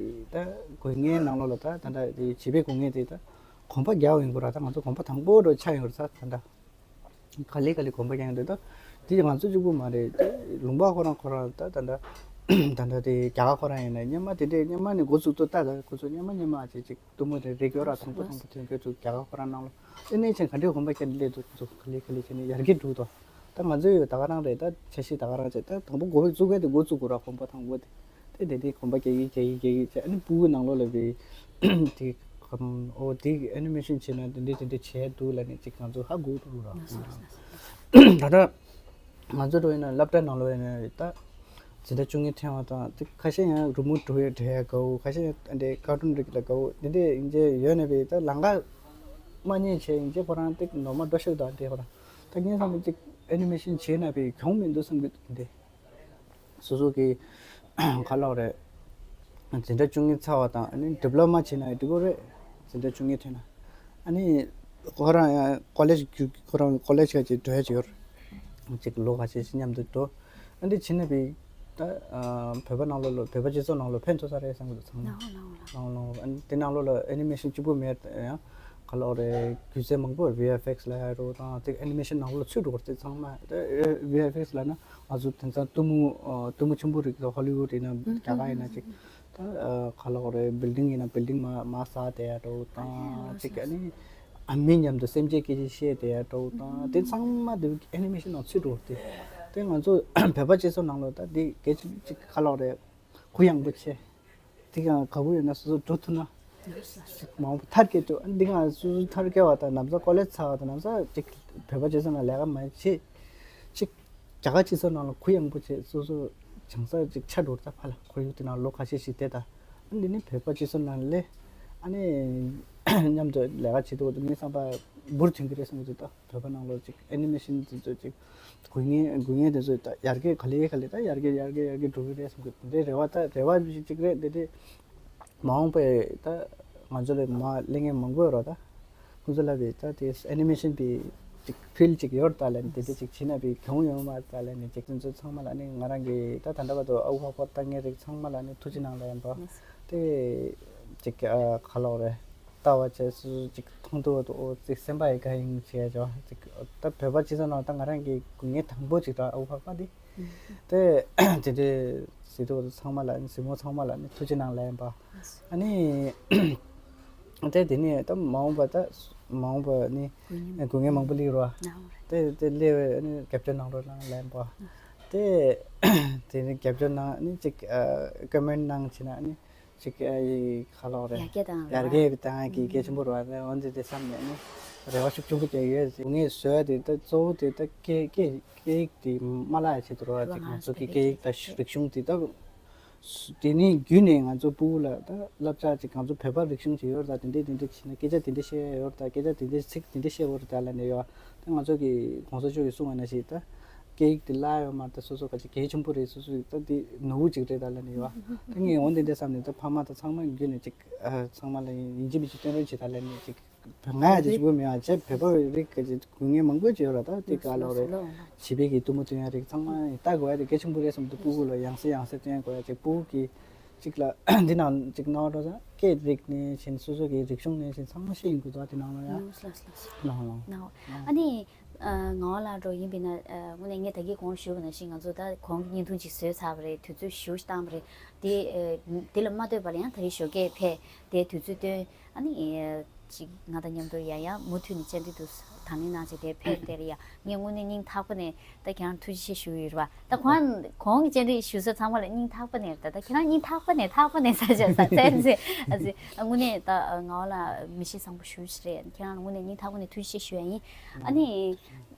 ད་དགོས་ངེས་ནང་ལོགས་ལ་ད་ད་ལྟ་དེ་བྱིས་པའི་དགོས་ངེས་དེ་ད་གོམ་པ་རྒྱག་ཡོང་གི་ར། ད་ང་ཚོ་གོམ་པ་དང་པོ་འགྲོ་ཆགས་ཡོང་གི་ར། ད་ད་ལྟ་ག་ལེ་ག་ལེ་གོམ་པ་རྒྱག་ཡོང་དུས་ད་དེ་ང་ཚོ་གཅིག་པུ་མ་རེད། དེ་ལུང་པ་ཁོ་རང་ཁོ་རང་ད་ད་ད་ད་ད་དེ་རྒྱ་གར་ཁོ་རང་ཡིན་ན་སྔོན་མ་དེ་འདྲས་སྔོན་མ་ནས་འགོ་ཚུགས་ཏོ། ད་ད་ཁོ་ཚོ་སྔོན་མ་སྔོན་མ་ཅིག་ཅིག་གཏུམ་མོ་དེ་རེ་སྐྱོ་ར་དང་པོ་དང་པོ་དོན་སྐྱོ་ཚུགས་རྒྱ་གར་ཁོ་རང་ནང་ལ་དེ་ནས་ཆེན་ག་འདྲས་གོམ་པ་རྒྱག་ནས་སླེབས་འདུག་ཁོ་ཚོ་ག་ལེ་ག་ལེ་བྱས་ནས་ཡར་རྒྱས་འགྲོ་གི་འདུག་ད་ང་ཚོའི་ད་ག་རང་རེད། ད་འཆར་གཞི་ད་ག་རང་བྱས། ད་དང་པོ་འགོ་བཙུགས་མཁན་དེ་འགོ་བཙུགས་དགོས་ར། གོམ་པ་དང་པོ་དེ་དེ་དེ་དེ་གོམ་པ་རྒྱག་གི་རྒྱག་གི་རྒྱག་གི་བྱས། ཨ་ནི་སྤུ་གུ་ནང་ལོགས་ལ་བི་དེ་གམ་ཨོ་དེ་ཨེ་ནི་མེ་ཤིན་བྱས་ན་དེ་འདྲ་དེ་འདྲ་བྱས་འདུག་ལབ་ནས་ཅིག་ང་ཚོ་ཧ་གོ་འགྲོ་ར། ད་ལྟ་ང་ཚོ་འགྲོ་ཡིན་ན་སློབ་གྲྭ་ནང་ལོགས་ཡིན་ན་ད་འཛིན་གྲྭ་བཅུ་གཉིས་ཐོན་པ་དང་དེ་ཁ་ཤས་ཡང་རི་མོ་འབྲི་ཡ་འབྲི་ཡ་དགའ་བོ། ཁ་ཤས་ཡང་འདི་ཀར་ཊུན་རིགས་ལ་དགའ་བོ། འདི་འདྲ་ཡིན་གྱི་ཡོད་ན་བི་ད་ལམ་ཁ་མ་རྙེད་བྱས་ཡིན་གྱི་ཁོ་རང་དེ་ནོར་མ་འགྲོ་ཤག་དང་དེ་ཁོ་རང་ད་ངས་བསམ་པ་ཅིག་ཨེ་ནི་མེ་ཤིན་བྱས་ན་བི་གྱོང་མི་འདུག་བསམ་གྱི་འདུག་འདི། སོ་སོ་གི་ག་ལབ་རེད། འཛིན་གྲྭ་བཅུ་གཉིས་ཚར་བ་དང་ཨ་ནི་ཌི་པི་ལོ་མ་བྱས་ན་ཡང་འགྲིག་གི་རེད། འཛིན་གྲྭ་བཅུ་གཉིས་ཐོན་ན། ཨ་ནི་ཁོ་རང་ཡང་ཀོ་ལེཇ་ཁོ་རང་ཀོ་ལེཇ་ག་ཅིག་འགྲོ་ཡ་ཅིག་ཡོད་རེད། ཅིག་ལོ་ཁ་ཤས་ཤིག་མཉམ་དུ་འགྲོ། ཨ་འདི་བྱས་ན་བི་ད་བོད་པ་ནང་ལོགས་ལ་བོད་པ་སྤྱི་ཚོགས་ནང་ལོགས་ཕན་ཐོགས་ས་རེད་བསམ་གྱི་འདུག་ཚང་མ་ལའོ་ལའོ་ལའོ། ཨ་ནི་དེ་ནང་ལོགས་ལ་ཨེ་ནི་མེ་ཤིན་གཅིག་པུ་མེད་ཡང་ག་ལབ་རེད། སྒྱུ་རྩལ་མང་པོ་བི་ཨེཕ་ཨེགས་ལབ་ཡ་རོ་དང་དེ་ཨེ་ནི་མེ་ཤིན་ནང་ལོགས་ལ་ཚུད་འགྲོ་གི་རེད། དེ་ཚང་མ་ད་བི་ཨེཕ་ཨེགས་ལབ་ན་ང་ཚོ་དེང་སང་སྟོན་མོ་ཨ་སྟོན་མོ་ཆེན་པོ་རིགས་ལ་ཧོ་ལི་ཝུད་ཡིན་ན་རྒྱ་གར་ཡིན་ན་ཅིག་ད་ཨ་ག་ལབ་རེད། བིལ་ཌིང་ཡིན་ན་བིལ་ཌིང་མར་མར་ཟག་བསྡད་ཡ་འདྲ་བོ་དང་ཅིག་ཨ་ནི་ཨ་མི་མཉམ་དུ་སེམས་ཅན་སྐད་ཆ་བཤད་བསྡད་ཡ་འདྲ་བོ་དང་དེ་ཚང་མ་དེ་ཨེ་ནི་མེ་ཤིན་ནང་ཚུད་འགྲོ་གི་རེད། དེ་ང་ཚོ་བོད་པ་སྤྱི་ཚོགས་ནང་ལོགས་ད་དེ་སྐད་ཆ་ཅིག་ག་ལབ་རེད། གུ་ཡངས་པོ་བྱས། དེ་གང་དགའ་པོ་ཡོད་ན་སོ་སོ་འགྲོ་ཐུབ་ན། མང་པོ་མཐར་སྐྱེལ་ཐུབ། འདི་གང་སོ་སོ་མཐར་སྐྱེལ་བ་དང་ལམ་སང་ཀོ་ལེཇ་ཚར་བ་དང་ལམ་སང་ཅིག་བོད་པ་སྤྱི་ཚོགས་ནང་ལས་ཀ་མ་བྱེད། ཅིག་རྒྱ་གར་སྤྱི་ཚོགས་ནང་ལ་གུ་ཡངས་པོ་བྱས། སོ་སོ་བྱང་ས་ཅིག་ཆ་འགྲོ་ད་ཕར་ལ་ཁོར་ཡུག་དེ་ནང་ལོ་ཁ་ཤས་ཤིག་བསྡད་ད། འདི་ནི་བོད་པ་སྤྱི་ཚོགས་ནང་ལས་ཨ་ནི་མཉམ་དུ་ལས་ཀ་བྱེད་ཐུབ་པ་དེ་ངའི་བསམ་པ་འབུར་ཐོན་གྱི་རེད་བསམ་གྱི་འདུག་ད་བོད་པ་ནང་ལོགས་ཅིག་ཨེ་ནི་མེ་ཤིན་དེ་ཚོ་ཅིག་དགོས་ངེས་དགོས་ངེས་དེ་ཚོ་ད་ཡར་རྒྱས་ག་ལེ་ག་ལེ་ད་ཡར་རྒྱས་ཡར་རྒྱས་ཡར་རྒྱས་འགྲོ་གི་རེད་བསམ་གི། དེ་རེ་བ་ད་རེ་བ་ཅིག་ཅིག་རེད། དེ་དེ་མ་འོངས་པའི་ད་ང་ཚོ་ལ་མ་གླེང་ངེས་མང་པོ་ཡོད་རེད། ད་ཁོང་ཚོ་ལ་བི་ད་དེ་ཨེ་ནི་མེ་ཤིན་པའི་ཅིག་ཕིལ་ཅིག་ཡོད་ད་ལན་དེ་དེ་ཅིག་བྱེད་ན་བི་གྱོང་ཡོང་མ་ད་ལན་ནི་ཅིག་དེ་ཚོ་ཚང་མ་ལ་ནི་ང་རང་གི་ད་ད་ལྟ་བར་དུ་ཨ་ཁུ་ཕག་པ་ལྟ་མཁན་རིགས་ཚང་མ་ལ་ནི་ཐུགས་རྗེ་གནང་ལ་ཡིན་པ་དེ་ཅིག་ཨ་ག་ལབ་རེད། ལྟ་བ་བྱས་སུ་ཅིག་མཐོང་ཐུབ་འོ་ཅིག་སེམས་པ་ཡི་ག་ཡིན་བྱས་ཅོ་ཅིག་ད་བོད་པ་སྤྱི་ཚོགས་ནང་ད་ང་རང་གི་དགོས་ངེས་དང་པོ་ཅིག་ད་ཨ་ཁུ་ཕག་པ་འདི་དེ་དེ་འདྲའི་ཟི་ཐུ་ཚང་མ་ལ་ཟི་མོ་ཚང་མ་ལ་ནི་ཐུགས་རྗེ་གནང་ལ་ཡིན་པ། ཨ་ནི་དེ་དེ་ནི་ད་མ་འོངས་པ་ད་མ་འོངས་པ་ནི་དགོས་ངེས་མང་པོ་སླེབས་རོ། དེ་དེ་སླེབས་ཨ་ནི་རྒྱབ་སྐྱོར་གནང་རོགས་གནང་ལ་ཡིན་པ། དེ་དེ་ནི་རྒྱབ་སྐྱོར་གནང་ཨ་ནི་ཅིག་ཀོ་མེན་ཊི་གནང་བྱས་ན་ཨ་ནི། ཅིག་ཨ་ཡི་ག་ལབ་རེད། ཡར་རྒྱས་བཏང་རེད་ཡར་བ། རྒྱས་བཏང་གི་གལ་ཆེན་པོ་རེད་བ། འོན་ཏེ་དེ་བསམ་ནས་ནི་རེ་བ་ཤུགས་ཆེན་པོ་བྱས་ཡོད། ངས་བཟོས་ཏེ་ད་གཙོ་བོ་དེ་ད་སྐད་སྐད་སྐད་ཡིག་དེ་མ་བརླག་ཡ་ཆེད་དུ་རེད་བ། ཅིག་ང་ཚོ་གི་སྐད་ཡིག་དང་རིག་གཞུང་དེ་ད་དེ་ནི་བརྒྱུད་ནས་ང་ཚོ་སྤུ་གུ་ལ་ད་བསླབ་བྱ་ཅིག་ང་ཚོ་བོད་པ་རིག་གཞུང་ཅིག་ཡོད་རེད་ད། དེ་འདྲས་དེ་འདྲས་བྱས་ན་སྐད་ཆ་དེ་འདྲས་བཤད་ཡ་ཡོད་རེད་ད། སྐད་ཆ་དེ་འདྲས་ཚིག་དེ་འདྲས་བཤད་དགོས་རེད་ད་ལབ་ནས་ཡོད། ད་ང་ཚོ་གི་གོང་ས་མཆོག་གིས་གསུངས་པ་ནང་བཞིན་ད། སྐད་ཡིག་དེ་བརླག་ཡོད་མ་རེད། ད་སོ་སོ་ག་ཅིག་གལ་ཆེན་པོ་རེད། སོ་སོ་ད་དེ་ནོར་བུ་ཅིག་རེད་ད་ལབ་ནས་ཡོད། ད་ངས་འོ་འདི་འདྲ་བསམ་ནས་ད་ཕ་མ་དང་ཚང་མ་བརྒྱུད་ནས་ཅིག་ཨ་ཚང་མ་ལ་ཡིན་གཅིག་མིན་གཅིག་བསྟན་རོགས་བྱེད་ད་ལབ་ནས་ཅིག་ང་ཡ་ཅིག་ཅིག་པོ་མེད་ཨ་ཅེ་བོད་པ་རིགས་ག་ཅིག་དགོས་ངེས་མང་པོ་ཅིག་ཡོད་ར། ད་དེ་ག་ལོག་རེད། བྱིས་པའི་གི་གཏུམ་མོ་སྟོན་ཡ་རིགས་ཚང་མ་ལྟ་དགོས་ཡ་དེ་གལ་ཆེན་པོ་རེད་བསམ་དུ་སྤུ་གུ་ལ་ཡང་སེ་ཡང་སེ་སྟོན་དགོས་ཡ་ཅིག་སྤུ་གུ་གི་ཅིག་ལ་འདི་ནང་ཅིག་ནོར་འགྲོ་ས་སྐད་རིགས་ནས་བཞིན་སོ་སོ་གི་རིག་གཞུང་ནས་བཞིན་ཚང་མ་ཤེས་ཡིན་དགོས་ད་དེ་ནང་ལ་ཡ། ལགས་ལགས་ལགས། ལགས་ལགས། ལགས། ཨ་ནི། ཨ་ངག་དབང་ལགས་འགྲོ་ཡིན་པས་ན་ཨ་དངོས་གནས་ངས་ད་གིན་གོང་ཞུས་པ་ནང་བཞིན་ང་ཚོ་ད་གོང་གི་བརྙན་ཐུང་ཅིག་བཟོས་ཚར་བ་རེད། དུས་ཚོད་ཞེ་པོ་ཞིག་བཏང་བ་རེད། དེ་ཨ་དེ་ལ་མ་ལྟོས་པར་ཡང་ད་རེས་ཞོགས་ཀས་ཕེབས་དེ་དུས་ཚོད་བཏོན་ཨ་ནི་ཨ་ཅིག་ང་དང་མཉམ་དུ་ཡང་ཡང་མུ་མཐུད་ནས་བཅར་འདྲི་འདུག་དང་ལེན་གནང་བྱས་དེ་ཕེབས་དེ་ལ་ཡང་ངས་དངོས་གནས་སྙིང་ཐག་པ་ནས་ད་ཁྱེད་རང་ཐུགས་རྗེ་ཆེ་ཞུ་ཡི་རེད་བ། ད་གོང་གོང་གི་བཅར་འདྲི་ཞུ་ས་ཚང་མ་ལ་སྙིང་ཐག་པ་ནས་རེད། ད་ད་ཁྱེད་རང་སྙིང་ཐག་པ་ནས་ཐག་པ་ནས་ས་ཆ་ས་བཙན་ཟེར་ཨ་ཙི་ཨ་དངོས་གནས་ད་ངག་དབང་ལགས་མི་གཤིས་བཟང་པོ་ཞེ་པོ་ཅིག་རེད། ཁྱེད་རང་ལ་དངོས་གནས་སྙིང་ཐག་པ་ནས་ཐུགས་རྗེ་ཆེ་ཞུ་ཡ་ཡིན། ཨ་ནི།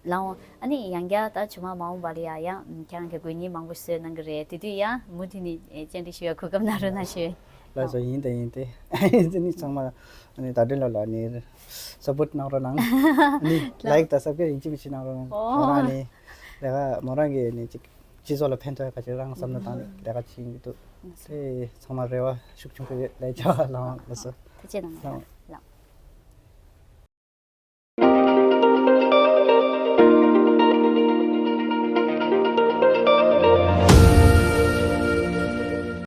ལའོ། ཨ་ནི་ཡང་བསྐྱར་ད་ཇུ་མ་མ་འོངས་པ་ལ་ཡང་ཡང་ཁྱེད་རང་གི་དགོས་ངེས་མང་པོ་བཟོས་གནང་གི་རེད། དེ་དུས་ཡང་མུ་མཐུད་ནས་བཅར་འདྲི་ཞུ་ཡ་གོ་སྐབས་གནང་རོགས་གནང་ཞུ། ལགས་སོ་ཡིན་ད་ཡིན་ཏེ། ཨ་ནི་ཚང་མ་ཨ་ནི་ཟླ་སྒྲོན་ལགས་ལ་ཨ་ནི་སབ་པོར་ཊི་གནང་རོགས་གནང་། ཨ་ནི་ལའིཀ་དང་སབ་སི་ཀེ་རབ་ཡིན་གཅིག་མིན་གཅིག་གནང་རོགས་གནང་། ཨོ། མོ་རང་ཨ་ནི་ལས་ཀ་མོ་རང་གིས་ཨ་ནི་ཅིག་སྤྱི་ཚོགས་ལ་ཕན་ཐོགས་ཡ་ག་ཅིག་རང་བསམ་བློ་བཏང་ནས་ལས་ཀ་བྱེད་ཀྱི་འདུག་དེ་ཚང་མ་རེ་བ་ཤུགས་ཆེན་པོ་ཡོད་ལས་བྱ་བ་ལའང་ལགས་སོ། ཐུགས་རྗེ་གནང་། ལགས། ལགས།